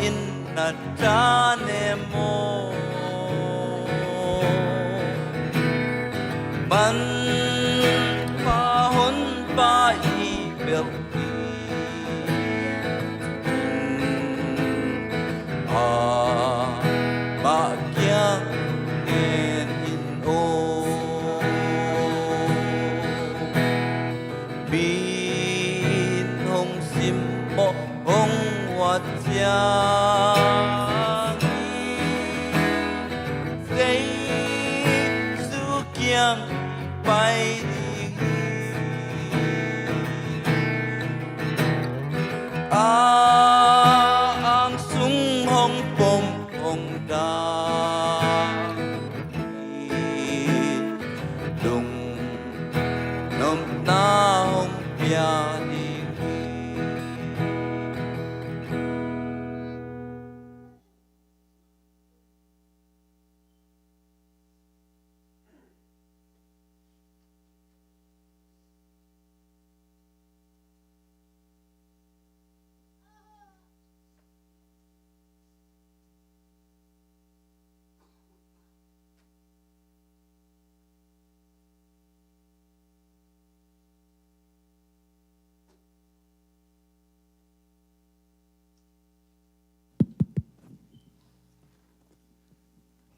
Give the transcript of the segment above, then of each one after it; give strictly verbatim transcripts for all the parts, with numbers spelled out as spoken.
in na ta ne maw? Manpha honpa i belh hi. Amah kiang ngen in aw. Min hong simmawh hong uat ciang Jesu kiang pai ding hi. A ang sung hong pom hong dang hi. Lungnopna hong pia ding hi.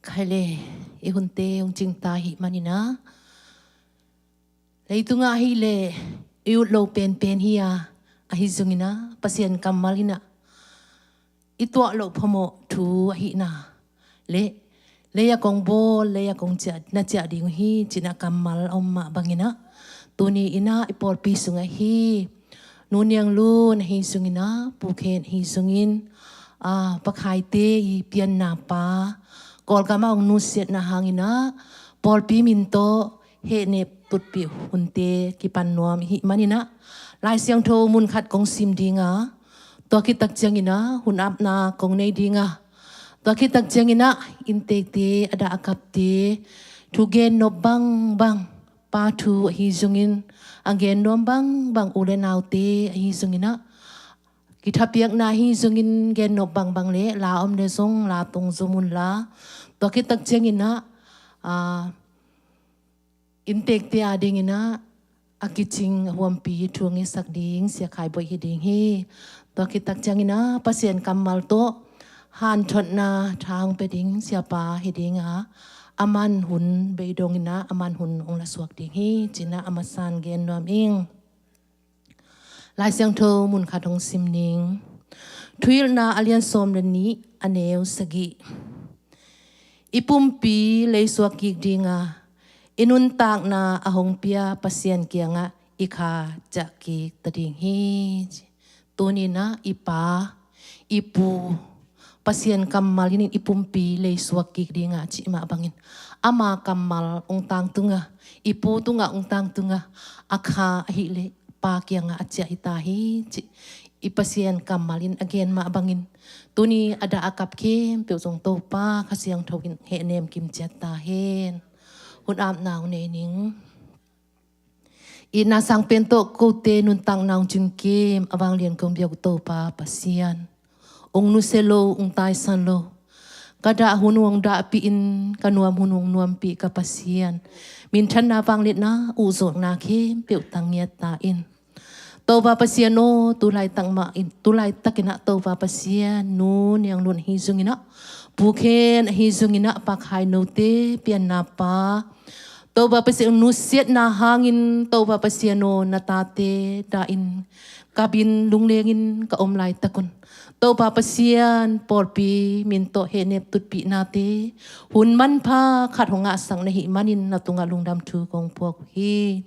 Khai le, i hunte hong cingta hi maninah, leitungah hi le i ut lo penpen hi a, ahi zongin ah Pasian kammal inah i tuah loh phamawh thu ahihna le lei a kong bawl, lei a kong ciah, na ciah ding uh hi, cinah kammal a om mah banginah tuni inah i pawlpi sungah hi Nu Niang Lun ahi zongin ah, Pu Khen ahi zongin, a, Pakhaite i pianna pa, Kawlgam ah hong nusiatna hanginah pawlpi min tawh hehnep tutpih hunte kipan nuam hi maninah, Lai Siangtho munkhat kong sim dinga, tua khit tak cianginah hun apna kong nei dinga, tua khit tak cianginah inntekte, a dah a kapte, thu gennop bangbang, pa thu ahi zongin, a gennuam bangbang u le naute ahi zonginah, kithapiakna ahi zongin, gennop bangbang le la om le zong la tong zom unla, tua khit tak cianginah, a, inntekte a dinginah a kicing a huampi thu ngetsak ding Sia Khai Bawi hi ding hi. Tua khit tak cianginah Pasian kammal tawh hanthotna tha hong pia ding Siapa hi dinga, a man hun bei donginah a man hun hong lasuak ding hi, cinah a masan gen nuam ing. Lai Siangtho munkhat hong sim ning. Thuhilhna a lian sawm le nih, a neu sagih. I pumpi leisuak kik dinga, i nuntakna a hong pia Pasian kiangah i kha ciah kik ta ding hi. Tuninah i pa, i pu, Pasian kammal in i pumpi leisuak kik dinga cih mah bangin, ama kammal hong tangtunga, i pu tungah hong tangtunga, a kha ahih leh pa kiangah a ciah hi ta hi, cih i Pasian kammal in a gen mah bangin, tuni a dah a kap khempeuh zong Topa Kha Siangtho in hehnem kim ciat ta hen. Hun apna hong nei ning. Itna sang pen tawh kote nuntakna hong cingkim a vanglian kong biak uh Topa Pasian, hong nusia lo, hong taisan lo, ka dah hun hong dahpih in, ka nuam hun hong nuampih ka Pasian, minthanna, vangliatna, uh zawhna khempeuh tang ngiat ta in. Topa Pasian aw, tu laitak mah in, tu laitakinah Topa Pasian, Nu Niang Lun ahi zonginah, Pu Khen ahi zonginah, Pa Khai Note pianna pa, Topa Pasian nusiatna hangin, Topa Pasian aw, na tate dahin, kapin lunglengin ka om laitakun, Topa Pasian, pawlpi min tawh hehnep tutpihnate hun manpha khat hong ngahsak na hih manin na tungah lungdam thu kong puak uh hi.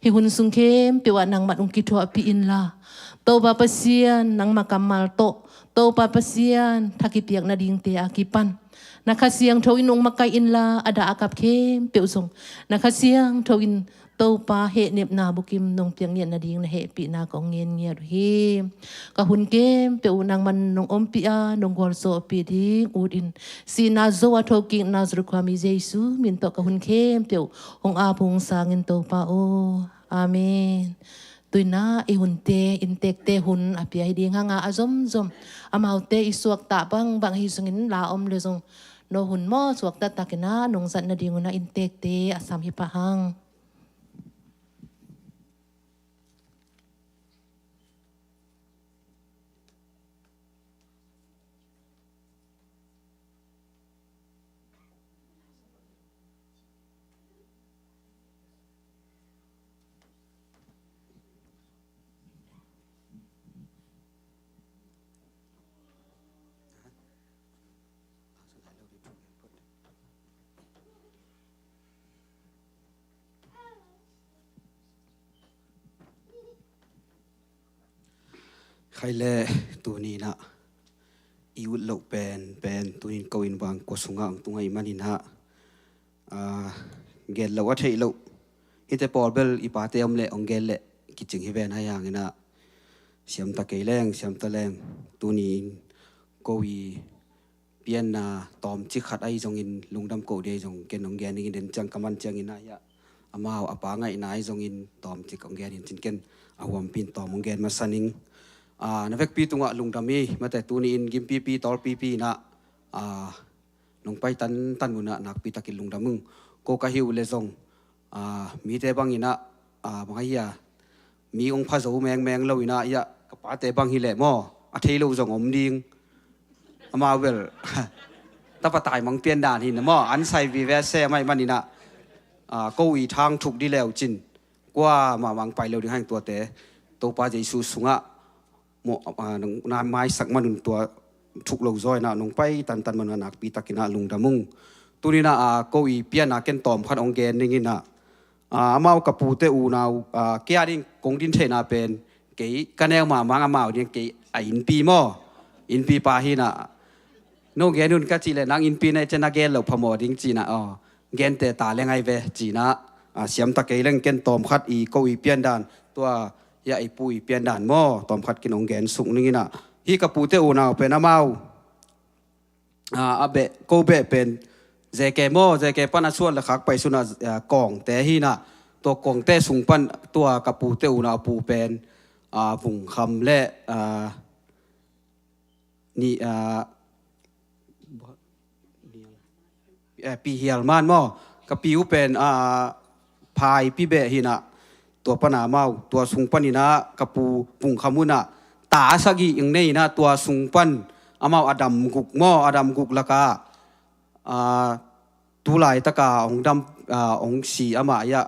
Hih hun sung khempeuh ah nangman hong kithuahpih inla, Topa Pasian, nangma kammal tawh, Topa Pasian, tha kipiak nadingte a kipan na Kha Siangtho in hong makaih inla, a dah a kap khempeuh zong na Kha Siangtho in Topa hehnepna bukim nong piak ngiat nading na hehpihna kong ngen ngiat uh hi. Ka hun khempeuh uh nangman nong ompih a, nong gualzawhpih ding ut in, sihna zo a thokik Nazareth khuami Jesu min tawh ka hun khempeuh hong ap hong sangin Topa aw. Amen. Tuinah i hunte inntekte hun a pia hi ding hanga a zomzom amaute i suakta bangbang ahi zongin la om le zong no hun maw suakta takinah nong zat nadingunah inntekte a sam hi pah hang. Khai le tuninah i ut loh pen pen tunin ko in vang kua sungah hong tung ahih maninah, aa, gen loh a theih loh hite pawl bel i pate om leh hong gen leh kicing hi ven ahi hanginah siamta kei leng siamta leng tunin ko i pianna tawmcik khat ahi zongin lungdam koh dih ahi zong ken hong gen dingin den ciang ka man ciangin ahi ah amau a pa ngaihna ahi zongin tawmcik hong gen in cin ken a huampin tawm hong gen masa ning. Aa, na vekpi tungah lungdam hi mate tuni-in gimpipi tawlpipi inah, aa, nong pai tantan munah nakpi takin lungdam ung. Ko ka hi uh le zong, aa, mite banginah, aa, bang ahi a mi hong pha zo mengmeng lo inah iah ka pate bang hileh maw a thei lo zong om ding. Amau bel tapa taimang pian dan hi na maw an sai vive a se amai maninah, aa, ko i thang thuk di leu cin kua mahmah hong pai lo ding haing tuate Topa Jesu sungah maw, aa, nong na maisak manun tua thuk lo zaw inah nong pai tantan manun a nakpi takinah lungdam ung. Tuninah, aa, ko i pianna ken tawm khat hong gen ninginah, aa, amau ka pute unau, aa, kei a ding kong din theihna pen kei ka neu mahmang amau ding kei a innpi maw innpi pa hinah no gen un ka cih leh nang innpi na i cen a gen loh phamawh ding cinah aw gente ta leng ai ve cinah, aa, siamta kei leng ken tawm khat i ko i piandan tua iah i pu i piandan maw tawm khat kin hong gen suk ninginah hi ka pute unau pen amau, aa, a beh ko beh pen zeke maw zeke pan a suan le khak pai sunah, aa, kawngte hinah tua kawngte sung pan tua ka pute unau a pu pen, aa, vungkham le, aa, ni, aa, eh, pihial man maw ka pi uh pen, aa, phai pi beh hinah tua pana amau tua sung paninah ka pu vungkham unah ta a sagih ing nei inah tua sung pan amau a dam guk maw a dam guk lakah, aa, tulaitaka hong dam, aa, hong si amah iah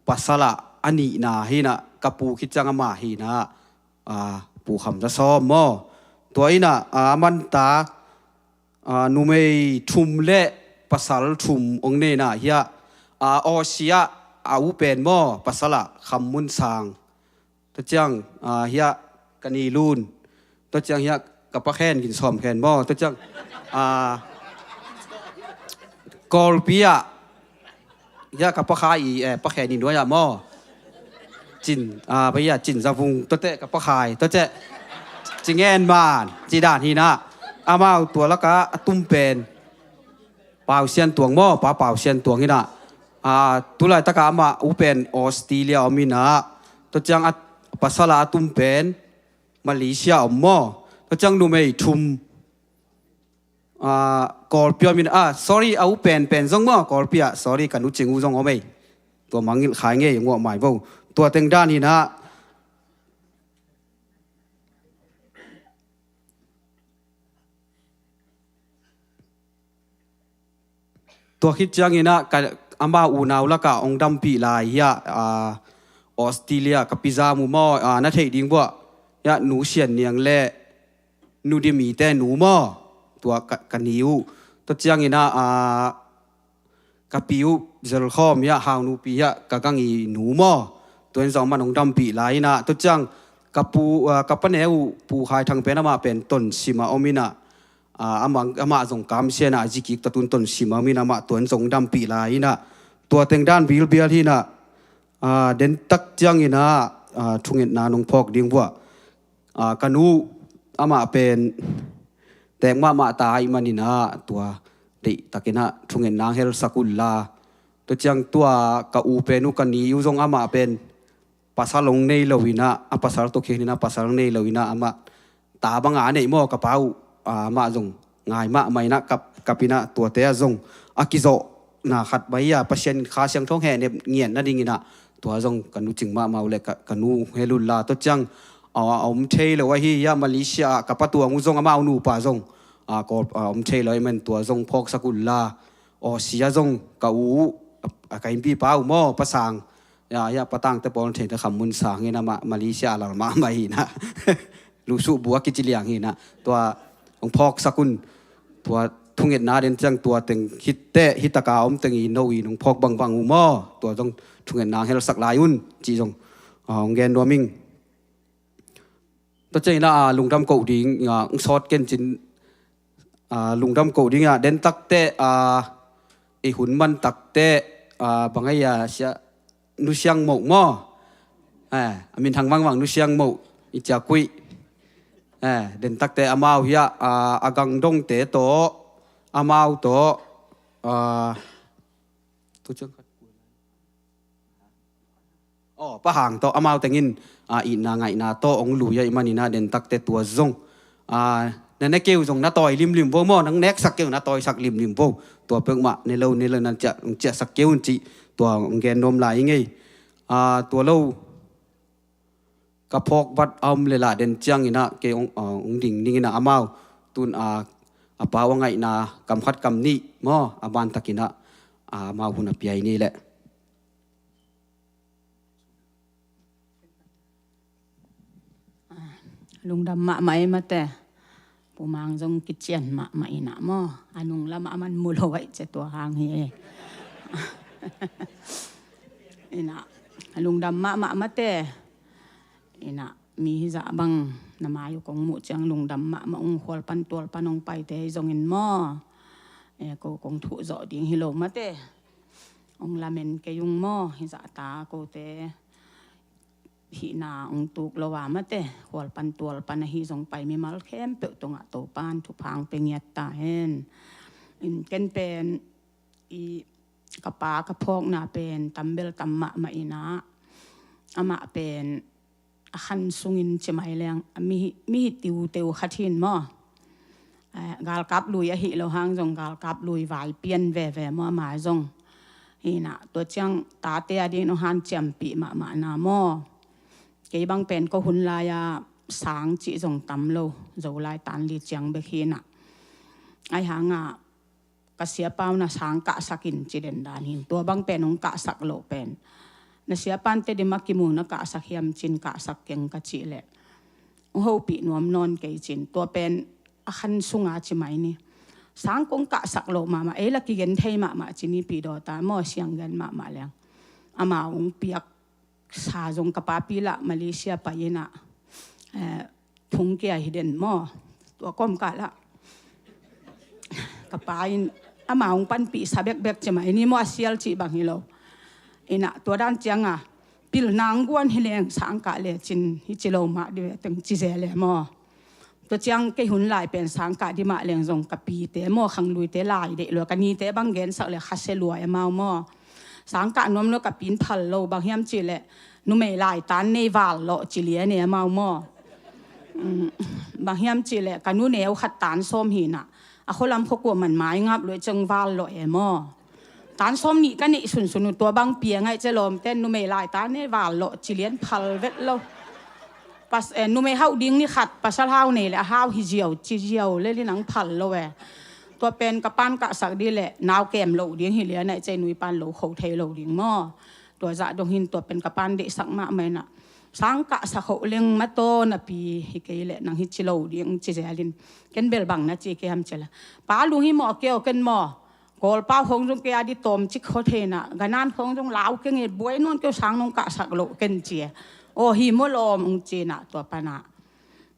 pasala a nihna hinah ka pu khit ciang amah hinah, aa, pu kham za sawm maw tua inah, aa, a manta, aa, numei thum le pasal thum hong neina hiah, aa, awsia a u pen maw pasala kham mun sang. Tua ciang, aa, hiah ka ni lun. Tua ciang hiah ka pa khen gin sawm khen maw. Tua ciang, aa, Kawlpi ah hiah ka pa kha i, eh, pa khen i nuai ah maw. Cin, aa, pa hiah cin zavung tua teh ka pa khai tua teh. Ci ngen man ci dan hinah amau tua laka a tum pen Pau Sian Tuang maw, Pa Pau Sian Tuang inah, aa, tulaitaka amah u pen Australia om inah, tua ciang a pasala a tum pen Malaysia om maw, tua ciang numei thum, aa, Kawlpi om inah, aa, sorry, a u pen pen zong maw Kawlpi ah, sorry, ka nu cing u zong om ei. Tua mangngilh khai ngei nguah mai vo. Tua teng dan inah Tua khit cianginah ka, amau unau lakah hong dampih lai hiah, aa, Australia ka pizam uh maw, aa, na theih ding buah hiah Nu Sian Niang le Nu Di Mite nu maw, tua ka, ka ni uh. Tua cianginah, aa, ka pi uh zelkhawm hiah Hau Nupi hiah ka gang i nu maw, tua in zong man hong dampih lai inah. Tua ciang ka pu, aa, ka pa neu uh Pu Khai Thang pen amah pen Tonsim ah om inah, aa, amah, amah zong kamsianah a zikik tatun Tonsim ah om inah amah tua in zong dampih lai inah. Tua teng dan bilbial hinah, aa, dentak cianginah, aa, thungetna nong phawk ding buah. Aa, ka nu amah pen tek mahmah ta ahih maninah tua deihtakinah thungetna hong helsak unla. Tua ciang tua ka u pen uh ka ni uh zong amah pen pasal hong nei lo inah, a pasal tawh khin inah pasal hong nei lo inah amah ta banga a neih maw ka pa uh, amah zong ngai mahmah inah kap, kap inah tuate ah zong a kizawhna khat mah hi a, Pasian in Kha Siangtho hong hehnep ngiat nading inah tua zong ka nu cing mahmah uh leh ka, ka nu hel un la tua ciang a, a om thei lo ahi hi a, Malaysia ah ka pa tuang uh zong amau nupa zong a, kawl, a om thei lo ahih man tua zong phawksak un la, Aussie ah zong ka u uh, a, ka innpipa uh maw, Pa Sang, ya, ya, Pa Tangte pawl theite Kham Mun Sang hi inah amah Malaysia a lal mahmah hi inah lusuh bua kici liang hi inah tua hong phawksak un, tua thungetna den ciang tua teng hitteh, hitaka om teng i no in hong phawk bangbang uh maw, tua zong thungetna hong helsak lai un cih zong a, hong gen nuam ing. Tua ciang inah a, lungdam koh ding a, hong sawt ken cin a, lungdam koh ding a, den takteh a, i hun man takteh a, bang a hi a, sia, Nu Siang Moh maw? Eh, a minthang vangvang Nu Siang Moh, i ciakuih. Eh, den takteh amau hi a, a, a gangdongte tawh, amau tawh, a, tu ciang khat. Aw, Pa Hang tawh amau tengin a, itna ngaihna tawh hong lui ahih man inah den takteh tua zong a, na ne kei uh zong na tawi limlim vo maw, nang neksak kei uh na tawisak limlim vo. Tua peuhmah ne lo, ne lo na ciah, ciahsak kei un cih tua hong gen nuam lai ing ei. A, tua lo ka phawk vat a om leh lah den ciang inah kei hong, a, hong ding ning inah amau tun a, a pa uh a ngaihna kam khat kam nih maw, a bantak inah a, amau hun a pia i ni leh. Lungdam mahmah ei mate. Pu Mang zong kician mahmah inah maw, a nung lamah a man mu lo aih cia tua hang hi ei. Inah lungdam mahmah mate. Inah mi hizah bang na mai uh kong muh ciang lungdam mahmah ung, khual pan tual pan hong paite hi zongin maw, e, ko kong thuh zawh ding hi lo mate. Hong lamen kei ung maw, hizah ta kote hihna hong tuk lo a mate, khual pan tual pan ahi zong pai mimal khempeuh tungah Topan thupha hong pia ngiat ta hen. In ken pen i ka pa ka phawkna pen tambel tam mahmah inah amah pen a khan sungin ci mai leng a mi, mi hi tiuteu khat hin maw. Eh, galkap lui ahi lo hang zong galkap lui vai pian veve maw ama zong. Hinah tua ciang tate a ding nong hanciampih mahmahna maw. Kei bang pen ko hun lai-a sang cih zong tam lo, Zolai tan li ciang bek hinah. Ahi hangah ka siapa uh na sang kahsak in ci den dan hin. Tua bang pen hong kahsak loh pen na siapa in Tedim a kimu na kahsak hiam cin, kahsak keng ka cih leh hong hopih nuam nawn kei cin. Tua pen a khan sunga ci mai ni. Sang kong kahsak loh mahmah, ei la kigen thei mahmah ci ni, Pi Dawta maw, siang gen mahmah leng amau hong piak sa zong ka papi lah Malaysia pai inah, eh, thung kia hi den maw. Tua kawmkal ah ka pa in amah hong panpih sa bekbek ci mah, i ni maw, a sial cih bang hi lo. Inah tua dan cianga pil nang guan hi leng sang kah lecin hi ci lo mah di ve teng ci ze le maw. Tua ciang kei hun lai pen sang kah di mah leng zong ka pite maw, khangluite lai deih lua, ka nite bang gensak le khasia lua e amau maw. Sang kah nuam lua ka pin phal lo, bang hiam cih leh numei lai tan nei val lawh ci lian e amau maw. Mm, bang hiam cih leh ka nu neu khat tan sawm hinah a khualam khuakua man mai ngap lua e ciang val lawh e maw. Tan sawm nih ka neih sunsun uh tua bang pia ngaih ce lawmten numei lai tan nei val lawh ci lian phal vet lo. Pas, eh, numei hauh ding ni khat, pasal hau nei le a hau hi ziau ci ziau le li nang phal lo e. Tua pen ka pan kahsak di le nau kem lo ding hi lian aih cei nui pan lo kho thei lo ding maw. Tua zah dong hin tua pen ka pan deihsak mahmah inah sang kahsak hoh leng mataw napi hi kei le nang hi ci lo ding ci zelin. Ken bel bang na ci ke ham ci la, pa lung hi mawh keo ken maw. Kawlpau khong zong kei a di tawm cik khaw thei inah, ganan khong zong lau keng e, buai nawn keu sang nong kahsak loh ken ci e. Aw hi maw lawm ung ci inah tua panah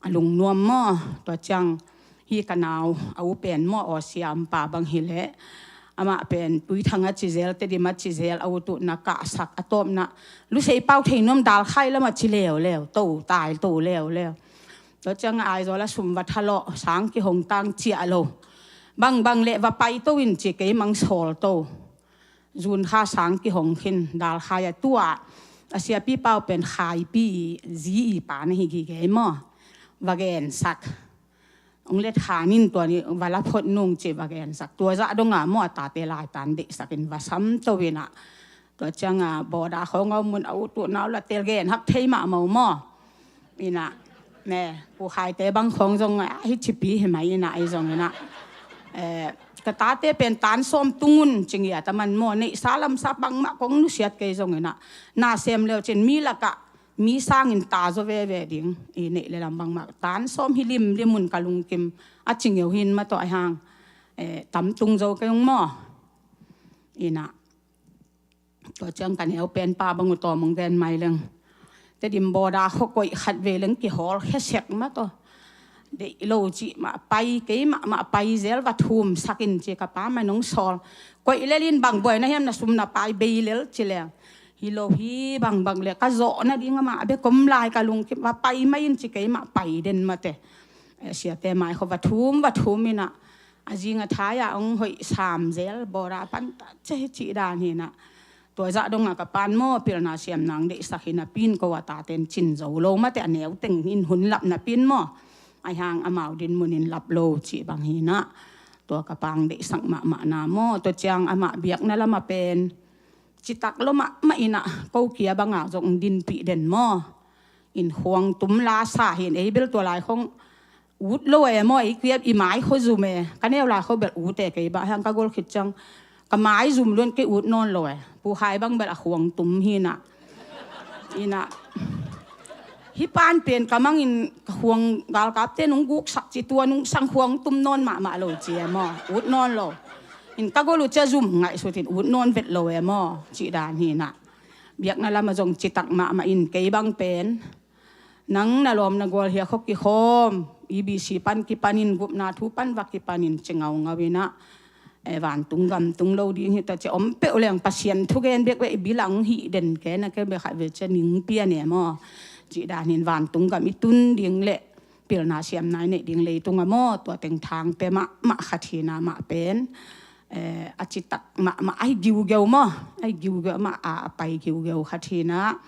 a lungnuam maw. Tua ciang hi ka nau a u pen maw, aw siampa bang hi leh amah pen Tuithang a ci zel, Tedim a ci zel, a u tuh na kahsak a tawpna Lusei pau thei nuam, Dalkhai lam a ci leuleu, to tai to leuleu. Tua ciang a Aizawl a sum va thalawh, sang kihong tang ciah lo. Bangbang leh va pai to in ci kei mang sawl to. Zun kha sang kihong khin, Dalkhai a tua Ka siapi pau pen Khaipi zi i pa na hi gige maw. Va gensak. Ong let hanin tua ni va la phot nung ci va gensak. Tua zah donga maw a tate laitan deihsakin va samto inah. Tua cianga bawda khawng a om un a utuh nau la tel gen hak thei mahmah uh maw. Inah, ne, Pu Khaite bang khawng zong a hi cipi hi mai inah ei zong inah. Eh, ka tate pen tan sawm tungun cingiat a man maw neihsa lamsa bangmah kong nusiat kei zong inah. Na sem leu cin mi lakah mi sangin ta zaw veve ding. I neih le lam bangmah tan sawm hi limlim un ka lungkim a cingeu hin mah tawh ai hang. Eh, tam tung zo kei ung maw. Inah. Tua ciang ka neu pen pa bang uh tawm ong gen mai leng. Tedim bawda khaw koih khat vei leng kihawl khesek mah tawh. Deih lo cih mah pai kei mahmah pai zel va thumsakin ci ka pa man ong sawl. Koih lelin bang buai na hiam na sum na pai bei lel ci leng. Hi lo hi bangbang le ka zawh nading amah a bek om lai ka lungkim va pai mai in ci kei mah pai den mate. Eh, siate mai khaw va thum va thum inah. A zing a thai-ah ong hoih sam zel bawra pan ta ceh cih dan hinah. Tua zah dongah ka pan maw pilna siam nang deihsak hi napi in ko a taten cin zo lo mate a neu teng in hun lap napi in maw. Ai hang amau din munin lap lo cih bang hinah. Tua ka pang deihsak mahmah na maw tua ciang amah biakna lamah pen citak lo mahmah inah ko kia bangah zong dinpih den maw. In khuang tum la sa hin ei bel tua lai khong ut lo e maw ei kiap i mai khaw zum e ka neu lai khaw bel ut e kei bah hiang ka gol khit ciang ka mai zum luan kei ut nawn lo e Pu Khai bang bel a khuang tum hinah. Inah hi pan pen ka mangin ka khuang galkapte nung guksak ci tua nung sang khuang tum nawn mahmah lo ci e maw ut nawn lo. In ka gol uh cia zum ngaihsutin ut nawn vet lo e maw cih dan hinah. Biakna lamah zong citak mahmah in kei bang pen nang na lawm na gual hia khaw kikhawm E B C pan kipanin gupna thu pan va kipanin ci ngaungau inah. Eh, vantung gam tung lo ding hi ta ci om peuh leng Pasian thugen bek bek i bilang hih den ke na ke bek khat ve cia ning pian e maw. Cih danin vantung gam i tun ding le pilna siamna i neih ding leitung a maw tua teng thangte mahmah khat hina mah pen. Eh, a citak mahmah ai giugeu maw ai giugeu mah a pai giugeu khat hina.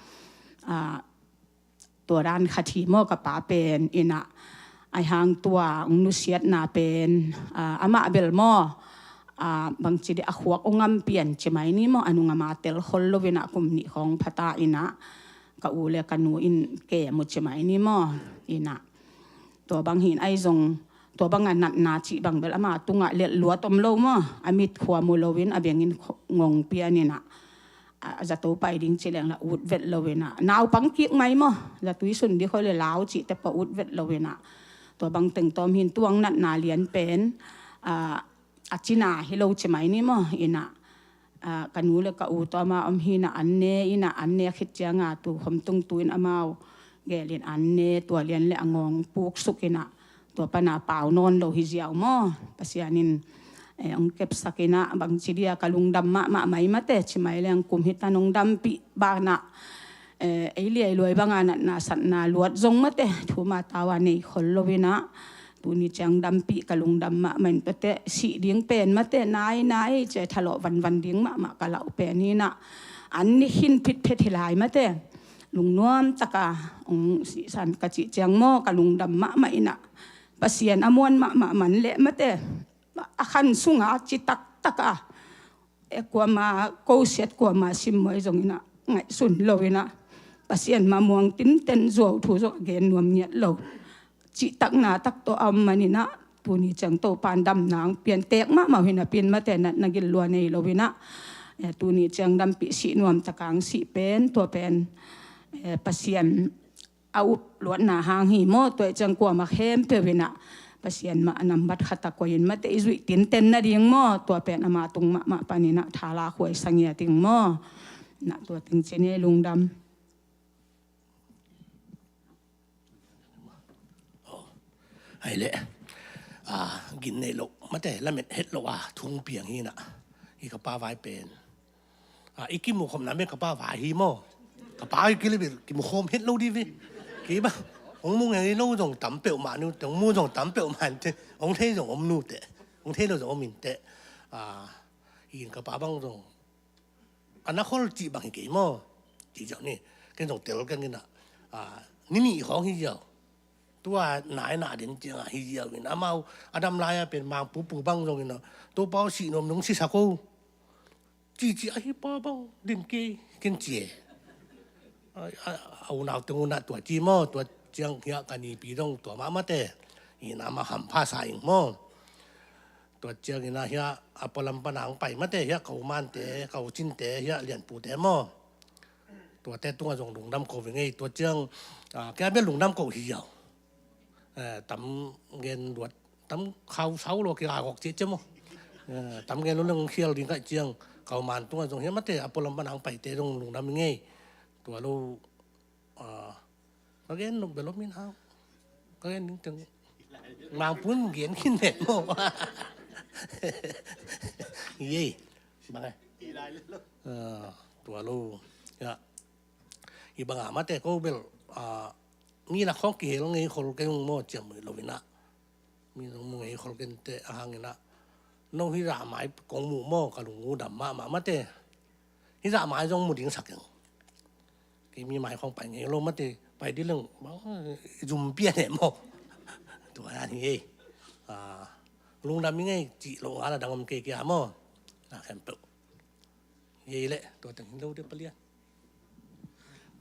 Ah, tua dan khat hi maw ka pa pen inah. Ai hang tua ong nusiatna pen ah, amah bel maw ah, bangci dih a khuak ong ngam pian ci mai ni maw a nung ama tel khol lo inah kum nih khawng phata inah. Ka u le ka nu in kem uh ci mai ni maw inah. Tua bang hin ai zong tua banga natna cih bang bel ama tungah lelh luat om lo maw a mit khuam uh loin a bengin ngong pian inah. A zato pai ding ci leng la ut vet lo inah naupang kik mai maw. Zatui sun dikhaw le lau cihte pa ut vet lo inah. Tua bang teng tawm hin tuang natna lian pen ah, a cina hi lo ci mai ni maw inah. Ah, ka nu le ka u tawma om hinah an ne inah an ne khit cianga tu khom tung tu in amau gelin an ne tua lian le a ngawng puksuk inah. Tua pana pau nawn lo hi ziau maw Pasian in eh, ong kepsak inah bangci dia ka lungdam mahmah mai mate ci mai leng kum hita nong dampih banah. Eh, ei liai luai banga natna satna luat zong mate thuma tawa nei khol lo inah. Tuni ciang dampih ka lungdam mahmah in pate sih ding pen mate nai nai cia thalawh vanvan ding mahmah ka lauh pen hinah. An ni khin phitphet hi lai mate lungnuam taka ong sihsan ka cih ciang maw ka lungdam mahmah inah. Pasian a muan mahmah man leh mate a khan sunga citak taka e kuama kosiat kuama simmawh zong inah ngaihsun lo inah. Pasian ma muang tinten zuau thu zong a gen nuam ngiat lo. Cihtakna tak tawh a om man inah tuni ciang Topan damna ong pian tek mahmah uh hinah pin mate natna gil lua nei lo inah. Eh, tuni ciang dampih sih nuam takang sih pen tua pen eh, Pasian a up luatna hang hi maw tua i ciang kuama khempeuh inah. Pasian mah a nambat khata koihin mate i zuih tinten nading maw tua pen ama tung mahmah paninah thala khuai sangia ding maw. Nah tua ting ci ni lungdam. Ai leh ah, gin nei loh mate lamet het loh a thung piang hinah. I ka pa vai pen ah, i kimukhawmna me ka pa vai hi maw. Ka pa i kilibir kimukhawm het lo di ve. Kei bang ong mu ngei lo zong tam peuh mah ni ong mu zong tam peuh mah ni te ong thei zong om nu te ong thei lo zong om in te. Ah, in ka pa bang zong a na khol cih bang hi kei maw. Cih zong ni Ken zong tel keng in ah, a, ni nih khawng hi ziau. Tua nai na den ciang ah hi ziau in, amau a dam lai ah pen Mangpupu bang zong in ah, Topa aw, sih nuam nung sisak o, cici ahi pa bang den kei ken ci e. A, a, a unau teng un ah tua ci maw, tua ciang hiah ka nipi zong tua mah mate, in amah hampha sa ing maw. Tua ciang in ah hiah a pualam pan ang pai mate, hiah ka umante, ka ucinte, hiah Lianpute maw. Tuate tungah zong lungdam ko ving ei, tua ciang, a, kei a bel lungdam ko hi ziau. Eh, tam gen luat, tam khau sau lo kei a gok ciah ciah maw. Eh, tam gen lo leng khial ding kaih ciang, ka uman tungah zong hiah mate, a pualam pan ang paite zong lungdam ving ei. Tua lo, a, ka gen lo bel lo min hang. Ka gen ding teng. Mangpun gen khin ne maw. Yei. Bang e. A, tua lo. Ya. Hi bang a mate ko bel, a, mi lak khawng kihel ngei khol kei ung maw, ciam lo in ah. Mi zong mu ngei khol kei inteh a hang in ah. No hi zah mai kong muh maw, ka lung uh dam mahmah mate. Hi zah mai zong mu ding sak ing. Kei mi mai khawng pai ngei lo mate, pai ding leng, bang, zum pian e maw. Tua hi ei. A, lungdam ing ei, cih lo ngal a dang om kei kia maw. Na khempeuh. Yei leh, tua teng hi lo deuh palian.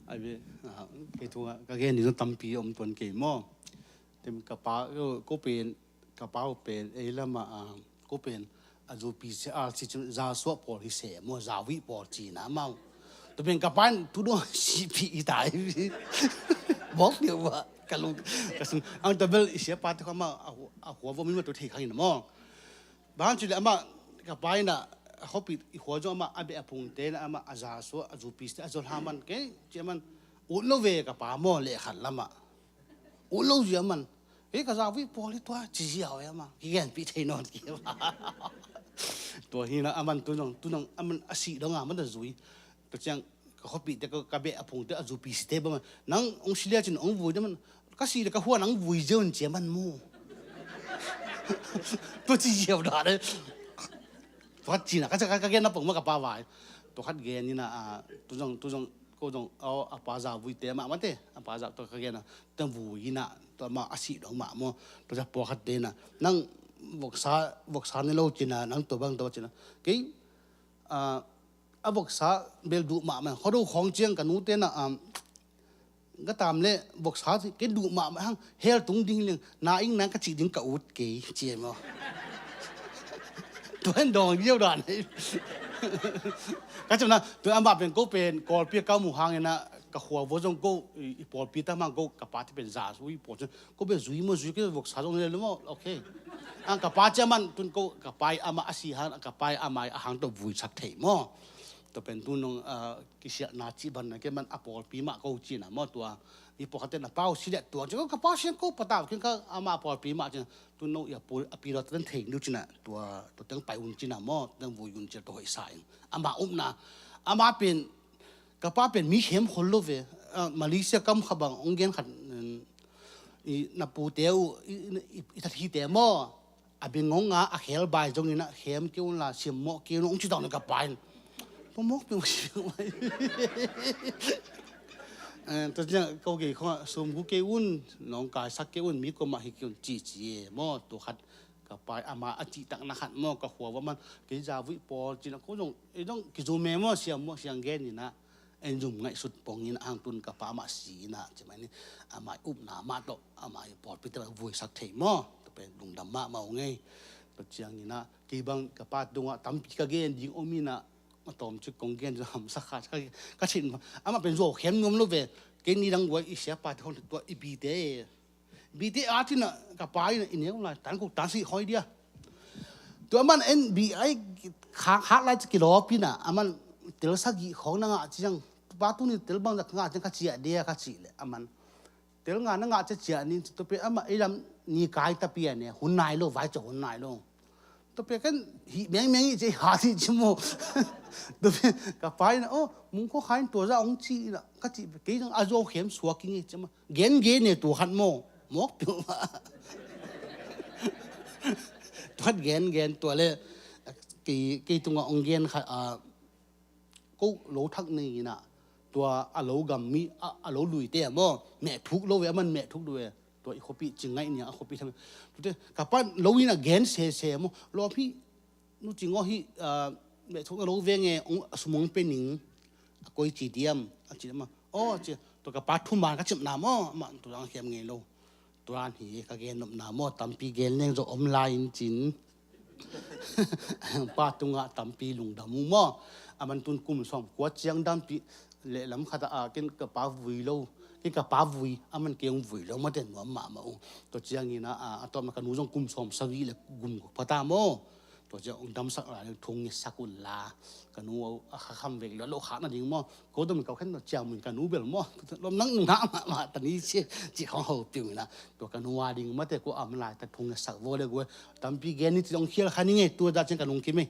Ai ve, a, kei tungah ka gen ding zong tampi om tuan kei maw. Tem ka pa, ko, ko pen, ka pa uh pen, ei lamah, a, ko pen, a zupi se a si cu, za suah pawl hi se maw, za vuih pawl ci na maw. Tua pen ka pa in, tu dong sipi i tai. Bawk deuh ah, ka lung, ka sung, ang tabel i sia pa te kho amah, a, a khua vo mi ma tu thei khang in maw. Bang hang ci leh amah, ka pa in ah, a khuapih i khua zong amah, a beh a phungte in ah amah, a za suah, a zupi site, a zol hang man, kei, ci a man, ut lo ve ka pa maw, leh khat lamah. Ut lo zia man, kei ka za vuih pawl hi tua, ci zia ve amah, kigenpih thei nawn kei amah. Tua hi in ah, a man tu zong, tu zong, a man a sih dong a, man a zui. Tua ciang, ka khuapihte, ka, ka beh a phungte, a zupi site bang, nang hong si lia cin hong vui deuh man, ka sih le ka hua nang vui ziau in ci a man mu. Tua ci ziau dah le. Tua khat ci na, ka, ka, ka gen na pong ma ka pa vai. Tua khat gen in ah, a, tu zong, tu zong, ko zong, aw, a pa za vuite mah mate, a pa za tua ka gen na, tua vui in ah, tua mah a sih dong mah maw, tua za pawlkhat te in ah, nang voksa, voksa ne lo ci na, nang tua bang tua ci na. Kei, a, a voksa bel duh mahmah, khuado khawng ciang ka nute na, um, ka tam le voksa ci, kei duh mahmah hang, hell tung ding leng, na ing nang ka cih ding ka ut kei, ci e maw. Tua hen dawng ziau dan hi. Ka cih na, tua amah pen ko pen, Kawlpi ka mu hang in ah, ka khua vo zong ko, i, i pawlpi ta mang ko, ka pa te pen za zui pawl cun, ko bel zui maw, zui kei voksa zong le maw, okay. Ang ka pa cia man, tun ko, ka pa i amah a si hang, ka pa i amah i a hang tawh vui sak thei maw. Tua pen tu nong, ah, kisiatna cih ban na kei man a pawlpi mah ko cihna maw tua. I pawlkhat te na pau si le tua, ci ko ka pa siang ko patau, kin ka amah pawlpi mah cihna. Tu no i a pul, a pi lo ten thei nu cihna, tua, tua teng pai un cihna maw, teng vui un cihna tua hoih sa in. Amah upna, amah pen, ka pa pen mi khem khol lo ve. Ah, Malaysia kam kha bang, ong gen khat, mm, i na pute uh, i, i, i, i that hi te maw. A bing ngong a, a khel bai zong in a khem kei un la, siammawh kei un, ong ci tawh na ka pa in. Pamawk peng siammawh. Eh, tua ciang ko kei khong a, sum gu kei un, nong kai sak kei un, mi ko mah hi kei un, ci ci e maw, tua khat. Ka pa i ama a cihtakna khat maw, ka khua va man, kei za vuih pawl, cina ko zong, ei zong, kizum e maw, siammawh, siang gen in a, en zum ngaihsut pong in a, hang tun ka pa amah si in a, ci mai ni, amah i upna mah tawh, amah i pawlpi te vui sak thei maw, tua pen lungdam mahmah ung ei. Tua ciang in a, kei bang ka pa tungah tampi ka gen ding om in a, a tawm cik kong gen zong hamsa kha, ka, ka thin, amah pen zuau khem nuam lo ve, kei ni dang guai i siapa te khong tua i pi te. Bite a cina ka pa in i neu lai, tan kuk tan si hoi dia. Tua man en bi ai khak hak lai ci kilawp in a, aman tel sagih khawng na ngah ciang, pa tuni tel bang zak ngah ciang ka ciah dia ka cih leh, aman tel nga na ngah ciah ciah ni, tua pen amah ei lam ni kai ta pia ne, hun nai lo, vai ciah hun nai lo. Tua pen kan hih mengmeng i ci, hat i ci maw. Tua pen ka pa in a, oh, mungkhaw kha in tua zah hong ci in a, ka cih, kei zong a zuau khem suak i ngei ci maw. Gen gen e tua khat maw. Mawk peuhmah. Tua khat gen gen tua le. Kei, kei tungah hong gen khat, ah, ko lo thak nei in a. tua a lo gam mi a, a lo luite a maw, meh thuk lo ve, a man meh thuk lo ve. Tua i khuapi Cingngaih nia a khuapi tham. Tute ka pa lo in a gen sese maw, lawp hi, nu Cing aw hi, ah, meh thuk na lo ve nge, ong a sum ong pe ning, a koi ci diam, a ci diam a. Aw, ci, tua ka pa thuman ka cimna maw, amah tua dang khiam ngei lo. Tuan hi ka gen nopna maw, tampi gen leng zo om lai in cin. Pa tungah tampi lungdam uh maw. A man tun kum sawm kua ciang dampi lehlam khat ah ken ka pa vui lo. Ken ka pa vui, a man kei hong vui lo mate nuam mahmah uh. Tua ciangin ah, a tawm ka nu zong kum sawm sagih le gum pha ta maw. Tua ciang ong damsak lai le thung ngetsak un la. Ka nu a kha kham vek lo, lo khak na ding maw. Ko dom kau khen cia mun ka nu bel maw. Lom nang nung na mahmah ta ni ci, ci khong ho piu na. Tua ka nu a ding mate ko am lai ta thung ngetsak vo le ko. Tampi gen ni ci ong khial kha ni nge tua da ciang ka nung kim e.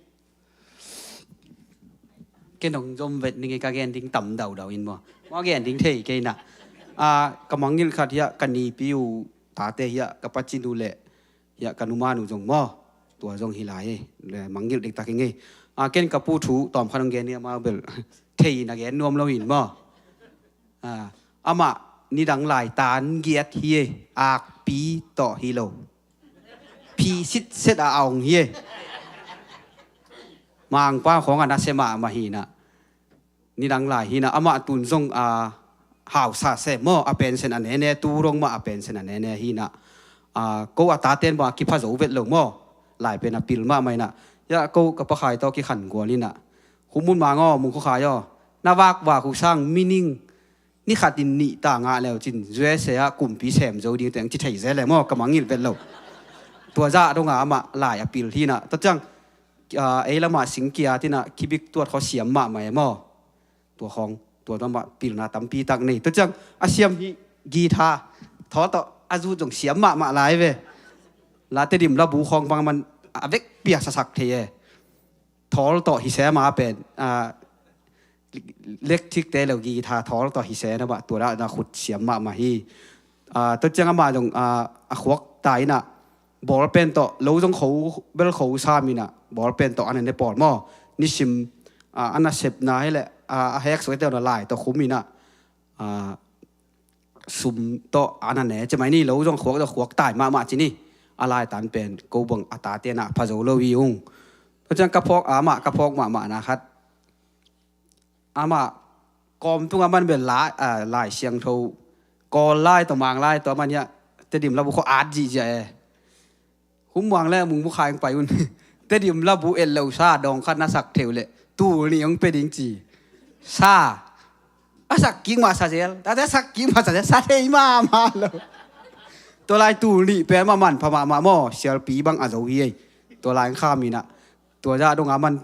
Ken ong zom vet ni nge ka gen ding tam daudau in maw. Maw gen ding thei kei na. A, ka mangngilh khat hiah ka nipi uh tate hiah ka pacin uh leh hiah ka numan uh zong maw. Tua zong hi lai hi. Le mangngilh diktak hi ngei. A, ken ka pu thu tawm khat ong gen hi amau bel. Thei na gen nuam lo in maw. A, amah nidang lai tan giat hi e. Akpi tawh hi lo. Phi sitset a aung hi e. Mangpa khawng a na se mahmah hi na. Nidang lai hi na amah tun zong a hausa se maw a pensen a nene tu rong mah a pensen a nene hi na. A, ko a taten bang a kipha zo vet lo maw. Lai pen a pil mahmah hi na. Ya ko ka pakhai tawh kikhan gual hi na. Humun mang aw, mung khuakhai aw. Na vakvak uh sang mining ni khat in nih ta ngah leu cin U S A ah kumpi sem zo ding teng ci thei zel e maw, ka mangngilh vet lo. Tua zah dong a amah lai a pil hi na. Tua ciang, ah, ei lamah singkia tinah kibik tuat khaw siam mahmah e maw. Tua khawng, tua tua mah pilna tampi tak nei. Tua ciang a siam hi guitar, thawl tawh a zut zong siam mahmah lai ve. La Tedim labu khawng bang man a vek piak sasak thei e. Thawl tawh hi sem a pen, ah, electric te lo guitar thawl tawh hi sem a mah tua dah na khut siam mahmah hi. Ah, tua ciang amah zong, ah, a khuak ta inah ball pen tawh lo zong kho bel kho sam inah ball pen tawh ana ne pawl maw. Nisim, ah, ana sepna hi leh, ah, a hek suai te na lai tawh khum inah, ah, sum tawh ana ne cemai ni lo zong khuak tawh khuak tai mahmah ci ni. A lai tan pen ko bang a tate na pha zo lo hi ung. Tua ciang ka phawk, amah ka phawk mahmah na khat. Amah kawm tung a man bel lai, ah, Lai Siangtho Kawl lai tawh Mang lai tawh a man hiah Tedim labu khaw at zihziah e. Hum muang le mung mukhai hong pai un. Tedim labu et lo sa dawng khat na sak theu le tul nih hong pe ding ci. Sa a sak kik mah sa zel. Tate sak kik mah sa zel. Sa thei mahmah lo. Tua lai tul nih pen mah manpha mahmah maw. Sialpi bang a zo hi ei. Tua lai hong kham inah. Tua zah dong a man,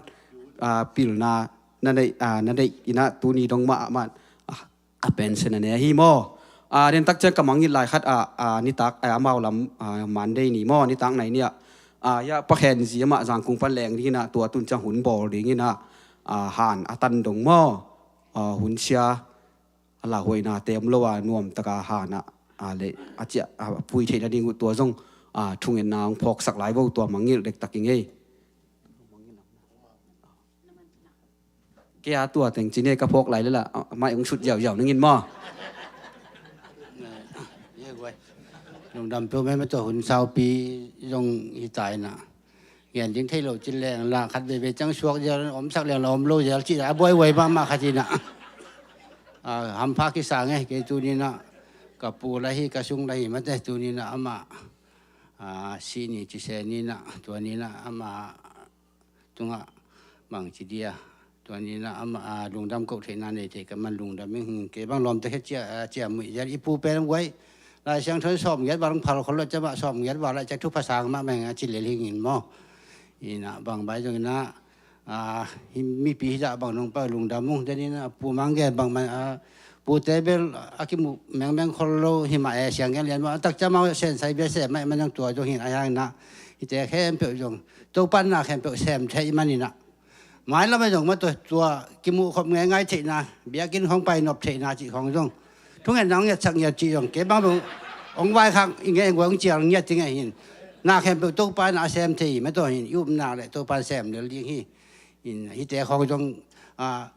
ah, pilna na neih, ah, na neih inah tuni dong mah a man, ah, a pensen a ne hi maw. Ah, den tak ciang ka mangngilh lai khat ah, ah, nitak, ah, amau lam, ah, Monday ni maw, nitak nai ni ah, ah, ya pakhen zi amah Zangkung pan leng ding inah tua tun ciang hun bawl ding inah, ah, han a tan dong maw. Ah, hun sia a lauhuaina te om lo a nuam taka han ah, ah, le a ciah, ah, pui theihna ding uh tua zong, ah, thungetna hong phawksak lai vo tua mangngilh dektak i ngei. Kei a tua teng ci ne ka phawk lai le la, ah, mai hong sut ziauziau ningin maw. Lungdam peuh mah, mah tua hun saupi zong hi ta inah. Gen ding thei lo cin leng la khat veve ciang suak ziau, omsak leng la om lo ziau cih a buaihuai mahmah khat inah. Ah, hampha kisang e, kei tuni inah ka pu la hi, ka sung la hi mate, tuni inah amah, ah, si ni ci se ni inah, tua ni inah amah tungah bang ci dia. Tua ni inah amah, ah, lungdam koh theihna nei thei ka man lungdam ing. Kei bang lawmte khe cia, ah, cia muih zial i pu pen guai. Lai Siangtho sawm ngiat val hong phal khol lo ciamah sawm ngiat val lai ciah thupha sang mahmah ing a ci lel hing in maw. Inah bang bai zong inah, ah, hi, mipi hi dah bang nong pai lungdam ung. Tua ni inah pu mang gen bang man, ah, pute bel a kimu mengmeng khol lo hi mah e, siang gen lian mah. A tak ciamah sen sai bia sem mah e, man zong tua zong hin a hiang inah. Hite khempeuh zong Topa na khempeuh sem thei man inah. Mai lam a zong mah tua, tua kimuh khop ngeingai theihna, biakinn khong pai nop theihna cih khong zong. Thungetna hong ngetsak ngiat cih zong, kei bang bang hong vaikhak i ngei hong cial ngiat ding a hin. Na khempeuh Topa na a sem thei hi mah tua hin, i upna le Topa sem lel ding hi. In, hite khong zong, ah,